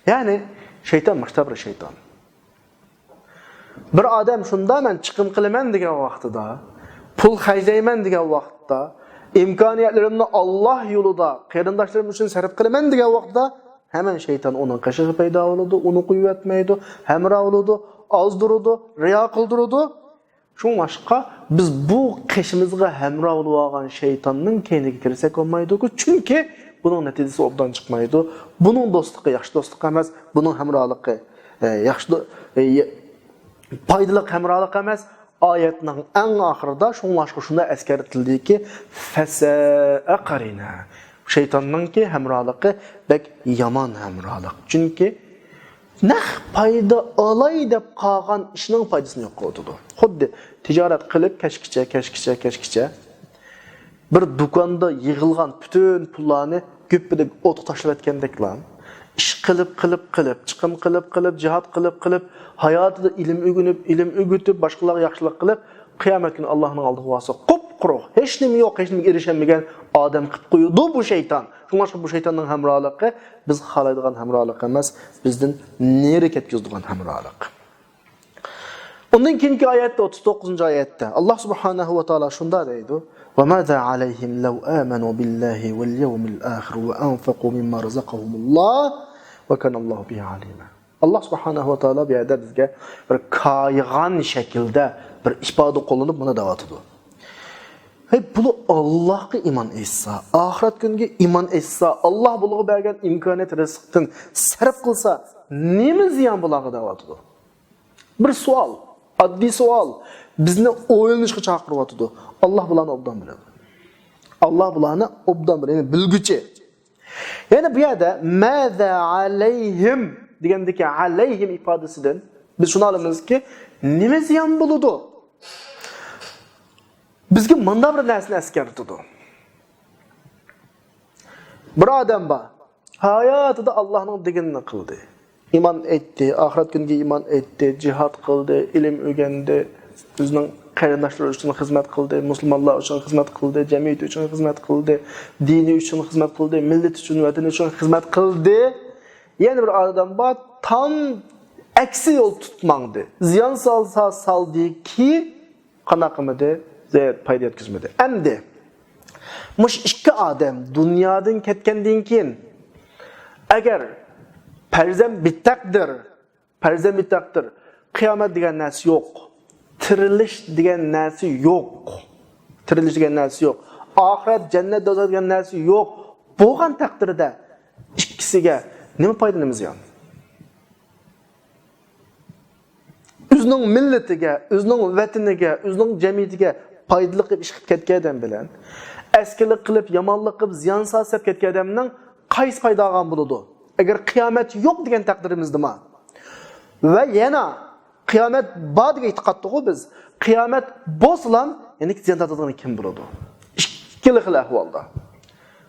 يەنى شەيتان مۇشۇنداق بىر شەيتان. بىر ئادەم شۇندا مەن چىقىم قىلىمەن دېگەن ۋاقتىدا، پۇل خەجلەيمەن دېگەن ۋاقىتتا، ئىمكانىيەتلىرىمنى ئاللاھ يولىدا قېرىنداشلىرىم ئۈچۈن سەرپ قىلىمەن دېگەن ۋاقتىدا، ھەمەن شەيتان ئۇنىڭ قېشىغا پەيدا بولىدۇ، ئۇنى قويۇۋەتمەيدۇ، ھەمراھ بولىدۇ، ئازدۇرىدۇ، رىيا قىلدۇرىدۇ. شۇڭلاشقا بىز بۇ قېشىمىزغا ھەمراھ بولۇۋالغان شەيتاننىڭ كەينىگە كىرسەك بولمايدۇكى، چۈنكى بۇنىڭ نەتىجىسى ئوبدان چىقمايدۇ. بۇنىڭ دوستلۇقى ياخشى دوستلۇق ئەمەس، بۇنىڭ ھەمراھلىقى، ئە، ياخشى دو-، ئە، ي-، پايدىلىق ھەمراھلىق ئەمەس. ئايەتنىڭ ئەڭ ئاخىرىدا شۇڭلاشقا شۇنداق ئەسكەرتىلدىكى، فەسەئە قەرىنە. شەيتاننىڭكى ھەمراھلىقى بەك يامان ھەمراھلىق. چۈنكى نەق پايدا ئالاي دەپ قالغان ئىشنىڭ پايدىسىنى يوق قىلىۋاتىدۇ. خۇددى تىجارەت قىلىپ كەچكىچە، كەچكىچە، كەچكىچە بىر دۇكاندا يىغىلغان پۈتۈن پۇللارنى گۈپپىدە ئوتقا تاشلىۋەتكەندەكلا، ئىش قىلىپ، قىلىپ، قىلىپ، چىقىم قىلىپ، قىلىپ، جىھاد قىلىپ، قىلىپ، ھاياتىدا ئىلىم ئۆگىنىپ، ئىلىم ئۆگىتىپ، باشقىلارغا ياخشىلىق قىلىپ، قىيامەت كۈنى ئاللاھنىڭ ئالدىغا بارسا، قۇپقۇرۇق، ھېچنېمە يوق، ھېچنېمىگە ئېرىشەلمىگەن ئادەم قىلىپ قويىدۇ بۇ شەيتان. شۇڭلاشقا بۇ شەيتاننىڭ ھەمراھلىقى بىز خالايدىغان ھەمراھلىق ئەمەس، بىزدىن نېرى كەتكۈزىدىغان ھەمراھلىق. ئۇندىن كېيىنكى ئايەتتە، ئوتتۇز توققۇزىنچى ئايەتتە، ئاللاھ سۇبھانەھۇ ۋە تائالا شۇنداق دەيدۇ، وَمَاذَا عَلَيْهِمْ لَوْ آمَنُوا بِاللَّهِ وَالْيَوْمِ الْآخِرِ وَأَنْفَقُوا مِمَّا رَزَقَهُمُ اللَّهُ وَكَانَ اللَّهُ بِهِمْ عَلِيمًا. ئاللاھ سۇبھانەھۇ ۋە تائالا بۇ يەردە بىزگە بىر كايىغان شەكىلدە بىر ئىپادە قوللىنىپ مۇنى دەۋاتىدۇ. ھەي، بۇلار ئاللاھقا ئىمان ئېيتسا، ئاخىرەت كۈنىگە ئىمان ئېيتسا، ئاللاھ بۇلارغا بەرگەن ئىمكانىيەت، رىزىقتىن سەرپ قىلسا، نېمە زىيان بۇلارغا دەۋاتىدۇ؟ بىر سوئال، ئاددىي سوئال، بىزنى ئويلىنىشقا چاقىرىۋاتىدۇ. ئاللاھ بۇلارنى ئوبدان بىلىدۇ. ئاللاھ بۇلارنى ئوبدان بىلىدۇ، يەنى بىلگۈچى. يەنى بۇ يەردە ماذا عليهم دېگەندىكى عليهم ئىپادىسىدىن بىز شۇنى ئالىمىزكى، نېمە زىيان بولىدۇ؟ بىزگە مۇنداق بىر نەرسىنى ئەسكەرتىدۇ. بىر ئادەم بار، ھاياتىدا ئاللاھنىڭ دېگىنىنى قىلدى. ئىمان ئېيتتى، ئاخىرەت كۈنىگە ئىمان ئېيتتى، جىھاد قىلدى، ئىلىم ئۆگەندى، ئۆزىنىڭ قېرىنداشلىرى ئۈچۈن خىزمەت قىلدى، مۇسۇلمانلار ئۈچۈن خىزمەت قىلدى، جەمئىيىتى ئۈچۈن خىزمەت قىلدى، دىنى ئۈچۈن خىزمەت قىلدى، مىللىتى ئۈچۈن، ۋەتىنى ئۈچۈن خىزمەت قىلدى. يەنە بىر ئادەم بار، تام ئەكسى يول تۇتۇپ ماڭدى. زىيان سالسا سالدىكى، قانداق قىلمىدى؟ زەرەر، پايدا يەتكۈزمىدى. ئەمدى مۇشۇ ئىككى ئادەم دۇنيادىن كەتكەندىن كېيىن، ئەگەر پەرزەن بىتەقدىر، پەرزەن بىتەقدىر، قىيامەت دېگەن نەرسە يوق، تىرىلىش دېگەن نەرسە يوق، تىرىلىش دېگەن نەرسە يوق، ئاخىرەت، جەننەت، دوزاخ دېگەن نەرسە يوق بولغان تەقدىردە، ئىككىسىگە نېمە پايدا، نېمە زىيان؟ ئۆزىنىڭ مىللىتىگە، ئۆزىنىڭ ۋەتىنىگە، ئۆزىنىڭ جەمئىيىتىگە پايدىلىق قىلىپ ئىش قىلىپ كەتكەن ئادەم بىلەن ئەسكىلىك قىلىپ، يامانلىق قىلىپ، زىيان سالساپ كەتكەن ئادەمنىڭ قايسى پايدا ئالغان بولىدۇ؟ ئەگەر قىيامەت يوق دېگەن تەقدىرىمىزدىما؟ ۋە يەنە قىيامەت بار دېگەن ئېتىقادتىغۇ بىز. قىيامەت بولسىلا، يەنە زىيان تارتىدىغىنى كىم بولىدۇ؟ ئىككىلا خىل ئەھۋالدا.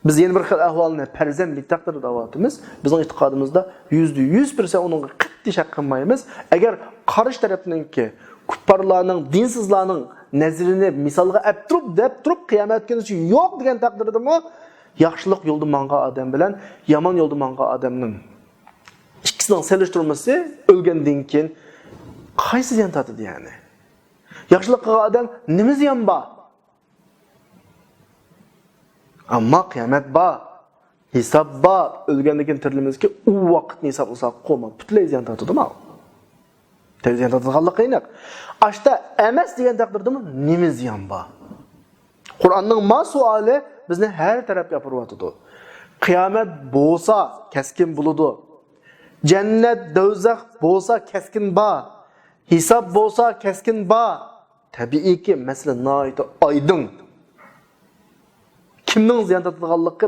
بىز يەنە بىر خىل ئەھۋالنى پەرزەن بىتەقدىر دەۋاتىمىز. بىزنىڭ ئېتىقادىمىزدا يۈزدە يۈز پىرسەنت ئۇنىڭغا قەتئىي شەك قىلمايمىز. ئەگەر قارشى تەرەپنىڭكى، كۇپپارلارنىڭ، دىنسىزلارنىڭ نەزىرىنى مىسالغا ئەپ تۇرۇپ، دەپ تۇرۇپ، قىيامەت كۈنىچە يوق دېگەن تەقدىردىمۇ، ياخشىلىق يولىدا ماڭغان ئادەم بىلەن يامان يولدا ماڭغان ئادەمنىڭ ئىككىسىنىڭ سېلىشتۇرمىسى، ئۆلگەندىن كېيىن قايسى زىيان تارتىدۇ يەنى؟ ياخشىلىق قىلغان ئادەم نېمە زىيان بار؟ ئەمما قىيامەت بار، ھېساب بار، ئۆلگەندىن كېيىن تىرىلىمىزكى، ئۇ ۋاقىتنى ھېسابلىساق قوما پۈتۈنلەي زىيان تارتىدۇ ماۋۇ. زىيان تارتىدىغانلىقى ئېنىق. ئاشتا ئەمەس دېگەن تەقدىردىمۇ نېمە زىيان بار؟ قۇرئاننىڭ ما سوئالى بىزنى ھەر تەرەپكە ئاپىرىۋاتىدۇ. قىيامەت بولسا كەسكىن بولىدۇ. جەننەت، دوزاخ بولسا كەسكىن بار. ھېساب بولسا كەسكىن بار. تەبىئىيكى، مەسىلە ناھايىتى ئايدىڭ. كىمنىڭ زىيان تارتىدىغانلىقى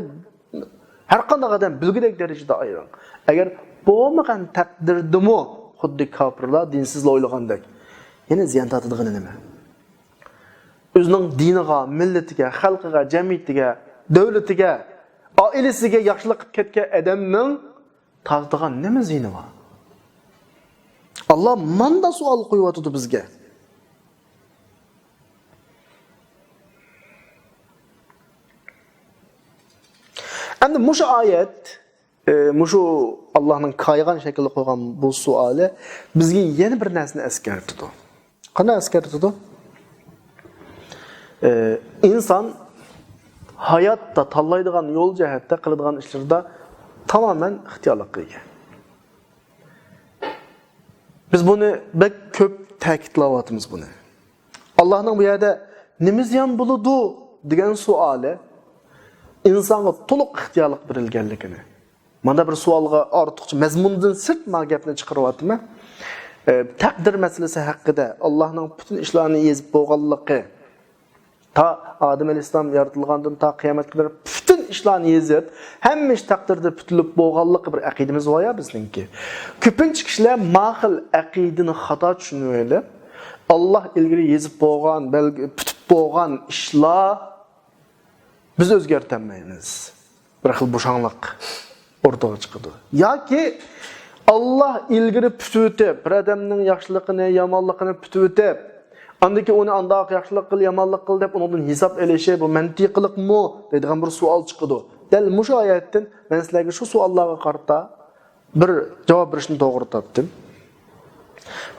ھەر قانداق ئادەم بىلگۈدەك دەرىجىدە ئايدىڭ. ئەگەر بولمىغان تەقدىردىمۇ خۇددى كاپىرلار، دىنسىزلار ئويلىغاندەك، يەنە زىيان تارتىدىغىنى نېمە؟ ئۆزىنىڭ دىنىغا، مىللىتىگە، خەلقىگە، جەمئىيىتىگە، دۆلىتىگە، ئائىلىسىگە ياخشىلىق قىلىپ كەتكەن ئادەمنىڭ تارتىدىغان نېمە زىيىنى بار؟ ئاللا ماندا سوئال قويۇۋاتىدۇ بىزگە. ئەمدى مۇشۇ ئايەت ئى، مۇشۇ ئاللاھنىڭ كايىغان شەكىلدە قويغان بۇ سوئالى بىزگە يەنە بىر نەرسىنى ئەسكەرتىدۇ. قانداق ئەسكەرتىدۇ؟ ئى، ئىنسان ھاياتتا تاللايدىغان يول جەھەتتە قىلىدىغان ئىشلىرىدا تامامەن ئىختىيارلىققا ئىگە. بىز بۇنى بەك كۆپ تەكىتلەۋاتىمىز بۇنى. ئاللاھنىڭ بۇ يەردە «نېمە زىيان بولىدۇ؟» دېگەن سوئالى ئىنسانغا تولۇق ئىختىيارلىق بېرىلگەنلىكىنى. مانا بىر سوئالغا ئارتۇقچە مەزمۇندىن سىرت ما گەپنى چىقىرىۋاتىمەن. ئى، تەقدىر مەسىلىسى ھەققىدە ئاللاھنىڭ پۈتۈن ئىشلارنى يېزىپ بولغانلىقى، تا ئادەم ئەلەيھىسسالام يارىتىلغاندىن تا قىيامەتكە قەدەر پۈتۈن ئىشلارنى يېزىپ، ھەممە ئىش تەقدىردە پۈتۈلۈپ بولغانلىقى بىر ئەقىدىمىز بار يا بىزنىڭكى. كۆپىنچە كىشىلەر ما خىل ئەقىدىنى خاتا چۈشىنىۋېلىپ، ئاللاھ ئىلگىرى يېزىپ بولغان، بەلگى پۈتۈپ بولغان ئىشلار بىز ئۆزگەرتەلمەيمىز. بىر خىل بوشاڭلىق ئوتتۇرىغا چىقىدۇ. ياكى ئاللاھ ئىلگىرى پۈتۈۋېتىپ، بىر ئادەمنىڭ ياخشىلىقىنى، يامانلىقىنى پۈتۈۋېتىپ، ئاندىن كېيىن ئۇنى ئانداق ياخشىلىق قىل، يامانلىق قىل دەپ ئۇنىڭدىن ھېساب ئېلىشى، بۇ مەنتىقىلىقمۇ دەيدىغان بىر سوئال چىقىدۇ. دەل مۇشۇ ئايەتتىن مەن سىلەرگە شۇ سوئاللارغا قارىتا بىر جاۋاب بېرىشنى توغرا تاپتىم.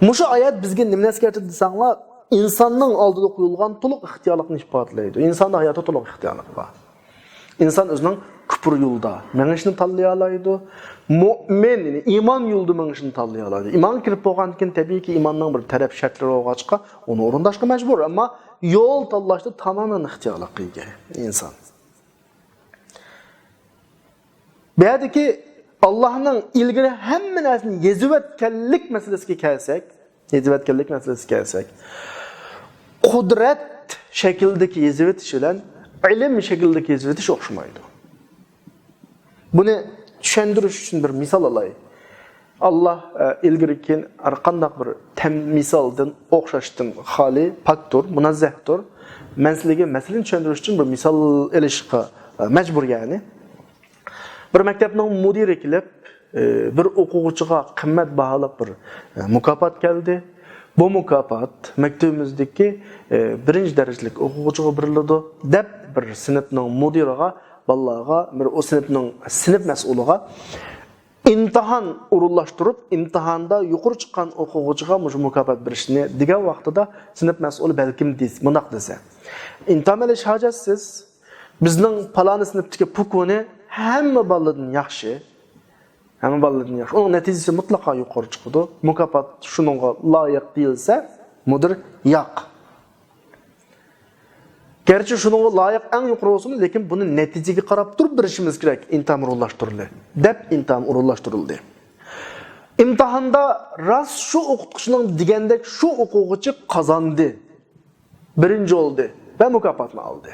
مۇشۇ ئايەت بىزگە نېمىنى ئەسكەرتىدۇ دېسەڭلار، ئىنساننىڭ ئالدىدا قويۇلغان تولۇق ئىختىيارلىقنى ئىپادىلەيدۇ. ئىنساندا ھاياتتا تولۇق ئىختىيارلىق بار. ئىنسان ئۆزىنىڭ كۇپۇر يولىدا مېڭىشنى تاللىيالايدۇ. مۆمىن، يەنى ئىمان يولىدا مېڭىشنى تاللىيالايدۇ. ئىمانغا كىرىپ بولغاندىن كېيىن، تەبىئىيكى، ئىماننىڭ بىر تەرەپ شەرتلىرى بولغاچقا، ئۇنى ئورۇنداشقا مەجبۇر. ئەمما يول تاللاشتا تامامەن ئىختىيارلىققا ئىگە ئىنسان. بۇ يەردىكى ئاللاھنىڭ ئىلگىرى ھەممە نەرسىنى يېزىۋەتكەنلىك مەسىلىسىگە كەلسەك، يېزىۋەتكەنلىك مەسىلىسىگە كەلسەك، قۇدرەت شەكلىدىكى يېزىۋېتىش بىلەن ئىلىم شەكلىدىكى يېزىۋېتىش ئوخشىمايدۇ. بۇنى چۈشەندۈرۈش ئۈچۈن بىر مىسال ئالاي. ئاللاھ، ئە، ئىلگىرى كېيىن ھەر قانداق بىر تەم-، مىسالدىن، ئوخشاشتىن خالىي، پاكتۇر، مۇنەززەھتۇر. مەن سىلەرگە مەسىلىنى چۈشەندۈرۈش ئۈچۈن بىر مىسال ئېلىشقا، ئە، مەجبۇر، يەنى. بىر مەكتەپنىڭ مۇدىرى كېلىپ، ئى، بىر ئوقۇغۇچىغا قىممەت باھالىق بىر، ئى، مۇكاپات كەلدى. بۇ مۇكاپات مەكتىپىمىزدىكى، ئى، بىرىنچى دەرىجىلىك ئوقۇغۇچىغا بېرىلىدۇ، دەپ بىر سىنىپنىڭ مۇدىرىغا، بالىلارغا، بىر ئۇ سىنىپنىڭ سىنىپ مەسئۇلىغا ئىمتىھان ئورۇنلاشتۇرۇپ، ئىمتىھاندا يۇقىرى چىققان ئوقۇغۇچىغا مۇشۇ مۇكاپات بېرىشنى دېگەن ۋاقتىدا، سىنىپ مەسئۇلى بەلكىم دېس-، مۇنداق دېسە، ئىمتىھان ئېلىش ھاجەتسىز. بىزنىڭ پالانى سىنىپتىكى پۇكۇنى ھەممە بالىدىن ياخشى. ھەممە بالىدىن ياخشى. ئۇنىڭ نەتىجىسى مۇتلەقا يۇقىرى چىقىدۇ. مۇكاپات شۇنىڭغا لايىق دېيىلسە، مۇدىر ياق. گەرچە شۇنىڭغا لايىق ئەڭ يۇقىرى بولسىمۇ، لېكىن بۇنى نەتىجىگە قاراپ تۇرۇپ بېرىشىمىز كېرەك، ئىمتىھان ئورۇنلاشتۇرۇلدى، دەپ ئىمتىھان ئورۇنلاشتۇرۇلدى. ئىمتىھاندا راست شۇ ئوقۇتقۇچىنىڭ دېگەندەك شۇ ئوقۇغۇچى قازاندى. بىرىنچى بولدى ۋە مۇكاپاتنى ئالدى.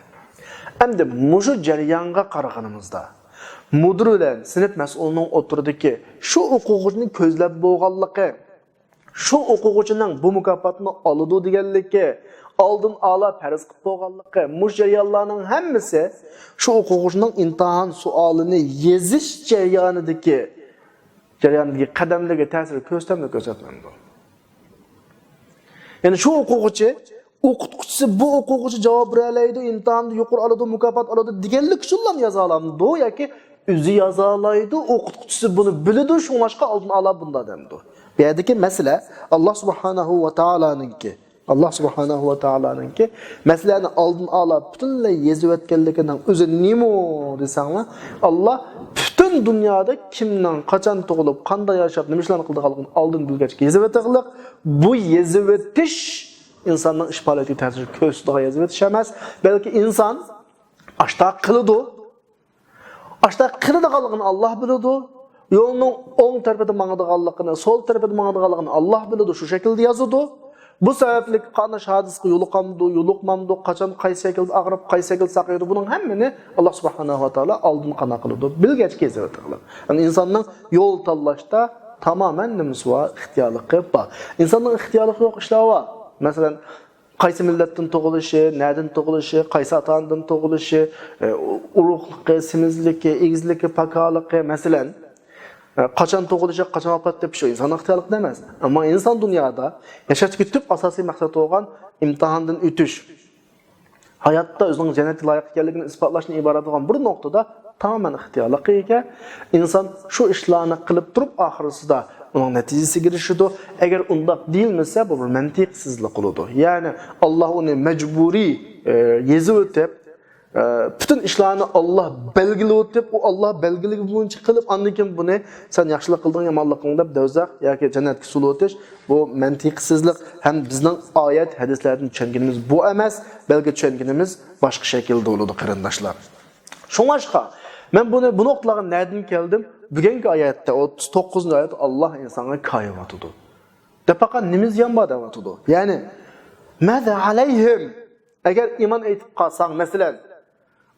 ئەمدى مۇشۇ جەريانغا قارىغىنىمىزدا، مۇدىر بىلەن سىنىپ مەسئۇلىنىڭ ئوتتۇرىدىكى شۇ ئوقۇغۇچىنى كۆزلەپ بولغانلىقى، شۇ ئوقۇغۇچىنىڭ بۇ مۇكاپاتنى ئالىدۇ دېگەنلىكى، ئالدىن ئالا پەرەز قىلىپ بولغانلىقى، مۇشۇ جەريانلارنىڭ ھەممىسى شۇ ئوقۇغۇچىنىڭ ئىمتىھان سوئالىنى يېزىش جەريانىدىكى، جەريانىدىكى قەدەملىرىگە تەسىر كۆرسىتەمدۇ، كۆرسەتمەمدۇ؟ يەنى شۇ ئوقۇغۇچى، ئوقۇتقۇچىسى بۇ ئوقۇغۇچى جاۋاب بېرەلەيدۇ، ئىمتىھاندا يۇقىرى ئالىدۇ، مۇكاپات ئالىدۇ دېگەنلىك ئۈچۈنلا يازالامدۇ ياكى ئۆزى يازالايدۇ، ئوقۇتقۇچىسى بۇنى بىلىدۇ، شۇڭلاشقا ئالدىن ئالا بۇنداق دەمدۇ؟ بۇ يەردىكى مەسىلە، ئاللا سۇبھانەھۇ ۋە تائالانىڭكى، ئاللا سۇبھانەھۇ ۋە تائالانىڭكى مەسىلەنى ئالدىن ئالا پۈتۈنلەي يېزىۋەتكەنلىكىنىڭ ئۆزى نېمە دېسەڭلار، ئاللا پۈتۈن دۇنيادا كىمنىڭ قاچان تۇغۇلۇپ، قانداق ياشاپ، نېمە ئىشلارنى قىلىدىغانلىقىنى ئالدىن بىلگەچكە يېزىۋېتىقلىق. بۇ يېزىۋېتىش ئىنساننىڭ ئىش پائالىيىتىگە تەسىر كۆرسىتىدىغان يېزىۋېتىش ئەمەس، بەلكى ئىنسان ئاشتا قىلىدۇ. ئاشتا قىلىدىغانلىقىنى ئاللا بىلىدۇ. يولنىڭ ئوڭ تەرىپىدە ماڭىدىغانلىقىنى، سول تەرىپىدە ماڭىدىغانلىقىنى ئاللا بىلىدۇ، شۇ شەكىلدە يازىدۇ. بۇ سەۋەبلىك قاتناش ھادىسىگە يولۇقامدۇ، يولۇقمامدۇ، قاچان قايسى شەكىلدە ئاغرىپ، قايسى شەكىلدە ساقىيىدۇ، بۇنىڭ ھەممىنى ئاللا سۇبھانەھۇ ۋە تائالا ئالدىن قانداق قىلىدۇ، بىلگەچكە يېزىۋېتىقلىق. يەنى ئىنساننىڭ يول تاللاشتا تامامەن نېمىسى بار؟ ئىختىيارلىقى بار. ئىنساننىڭ ئىختىيارلىقى يوق ئىشلار بار. مەسىلەن، قايسى مىللەتتىن تۇغۇلۇشى، نەدىن تۇغۇلۇشى، قايسى ئاتا-ئانىدىن تۇغۇلۇشى، ئە، ئۇرۇقلۇقى، سېمىزلىكى، ئېگىزلىكى، پاكالىقى، مەسىلەن، ئە، قاچان تۇغۇلۇشى، قاچان ۋاپات تېپىشى ئىنساننىڭ ئىختىيارلىقىدا ئەمەس. ئەمما ئىنسان دۇنيادا ياشاشتىكى تۈپ ئاساسىي مەقسەت بولغان ئىمتىھاندىن ئۆتۈش، ھاياتتا ئۆزىنىڭ جەننەتكە لايىق ئىكەنلىكىنى ئىسپاتلاشتىن ئىبارەت بولغان بىر نۇقتىدا تامامەن ئىختىيارلىققا ئىگە. ئىنسان شۇ ئىشلارنى قىلىپ تۇرۇپ، ئاخىرسىدا ئۇنىڭ نەتىجىسىگە ئېرىشىدۇ. ئەگەر ئۇنداق دېيىلمىسە، بۇ بىر مەنتىقسىزلىق بولىدۇ. يەنى ئاللاھ ئۇنى مەجبۇرىي، ئە، يېزىۋېتىپ، ئە، پۈتۈن ئىشلارنى ئاللاھ بەلگىلىۋېتىپ، ئۇ ئاللاھ بەلگىلىگەن بويىچە قىلىپ، ئاندىن كېيىن بۇنى سەن ياخشىلىق قىلدىڭ، يامانلىق قىلدىڭ دەپ دوزاخ ياكى جەننەتكە سولىۋېتىش، بۇ مەنتىقسىزلىق ھەم بىزنىڭ ئايەت، ھەدىسلەردىن چۈشەنگىنىمىز بۇ ئەمەس، بەلكى چۈشەنگىنىمىز باشقا شەكىلدە بولىدۇ، قېرىنداشلار. شۇڭلاشقا، مەن بۇنى، بۇ نۇقتىلارغا نەدىن كەلدىم؟ بۈگۈنكى ئايەتتە، ئوتتۇز توققۇزىنچى ئايەتتە ئاللاھ ئىنسانغا كايىۋاتىدۇ. دەپ باققان نېمە زىيان بار دەۋاتىدۇ. يەنى، ماذا عليهم؟ ئەگەر ئىمان ئېيتىپ قالساڭ، مەسىلەن،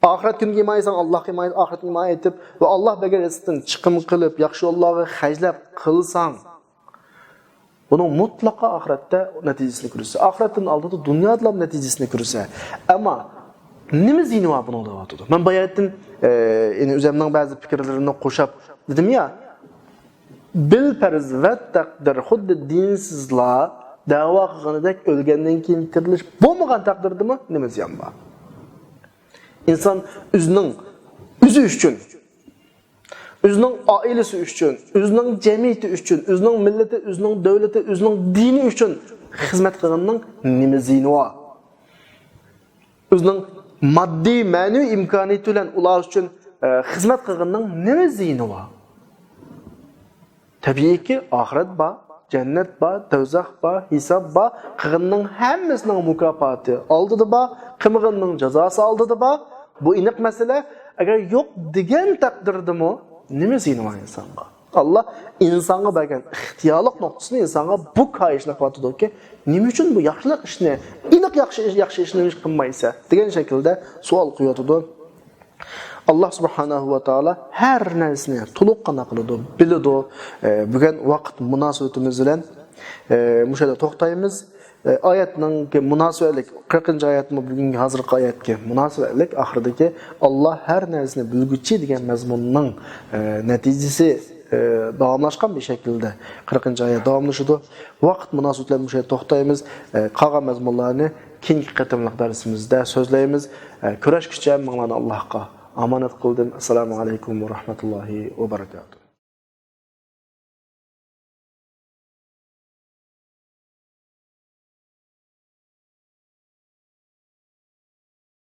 ئاخىرەت كۈنىگە ئىمان ئېيتساڭ، ئاللاھقا ئىمان ئېيتىپ، ئاخىرەتكە ئىمان ئېيتىپ ۋە ئاللاھ بەرگەن رىزىقتىن چىقىم قىلىپ، ياخشى يوللارغا خەجلەپ قىلساڭ، بۇنىڭ مۇتلەقا ئاخىرەتتە نەتىجىسىنى كۆرىسەن. ئاخىرەتتىن ئالدىدا دۇنيادىلا نەتىجىسىنى كۆرىسەن. ئەمما نېمە زىيىنى بار بۇنىڭ دەۋاتىدۇ. مەن باياتتىن، ئە، يەنى ئۆزۈمنىڭ بەزى پىكىرلىرىمنى قوشاپ دېدىم يا، بىل پەرز ۋە تەقدىر خۇددى دىنسىزلار دەۋا قىلغىنىدەك ئۆلگەندىن كېيىن تىرىلىش بولمىغان تەقدىردىمۇ نېمە زىيان بار؟ ئىنسان ئۆزىنىڭ ئۆزى ئۈچۈن، ئۆزىنىڭ ئائىلىسى ئۈچۈن، ئۆزىنىڭ جەمئىيىتى ئۈچۈن، ئۆزىنىڭ مىللىتى، ئۆزىنىڭ دۆلىتى، ئۆزىنىڭ دىنى ئۈچۈن خىزمەت قىلغىنىنىڭ نېمە زىيىنى بار؟ ئۆزىنىڭ ماددىي، مەنىۋى ئىمكانىيىتى بىلەن ئۇلار ئۈچۈن، ئە، خىزمەت قىلغىنىنىڭ نېمە زىيىنى بار؟ تەبىئىيكى، ئاخىرەت بار، جەننەت بار، دوزاخ بار، ھېساب بار. قىلغىنىنىڭ ھەممىسىنىڭ مۇكاپاتى ئالدىدا بار، قىلمىغىنىنىڭ جازاسى ئالدىدا بار. بۇ ئېنىق مەسىلە. ئەگەر يوق دېگەن تەقدىردىمۇ نېمە زىيىنى بار ئىنسانغا؟ ئاللاھ ئىنسانغا بەرگەن ئىختىيارلىق نۇقتىسىنى ئىنسانغا بۇ كايىشنى قىلىۋاتىدۇكى، نېمە ئۈچۈن بۇ ياخشىلىق ئىشنى، ئېنىق ياخشى ئىش، ياخشى ئىشنى نېمە ئۈچۈن قىلمايسەن دېگەن شەكىلدە سوئال قويۇۋاتىدۇ. ئاللاھ سۇبھانەھۇ ۋە تائالا ھەر نەرسىنى تولۇق قانداق قىلىدۇ، بىلىدۇ. ئە، بۈگۈن ۋاقىت مۇناسىۋىتىمىز بىلەن، ئە، مۇشۇ يەردە توختايمىز. ئە، ئايەتنىڭكى مۇناسىۋەتلىك، قىرىقىنچى ئايەتمۇ بۈگۈنكى ھازىرقى ئايەتكە مۇناسىۋەتلىك، ئاخىرىدىكى ئاللاھ ھەر نەرسىنى بىلگۈچى دېگەن مەزمۇننىڭ، ئە، نەتىجىسى، ئە، داۋاملاشقان بىر شەكىلدە قىرىقىنچى ئايەت داۋاملىشىدۇ. ۋاقىت مۇناسىۋىتى بىلەن مۇشۇ يەردە توختايمىز. ئە، قالغان مەزمۇنلارنى كېيىنكى قېتىملىق دەرسىمىزدە سۆزلەيمىز. ئە، كۈرەشكۈچە ھەممىڭلارنى ئاللاھقا ئامانەت قىلدىم. ئەسسالامۇ ئەلەيكۇم ۋە رەھمەتۇللاھى ۋە بەرەكاتۇھ.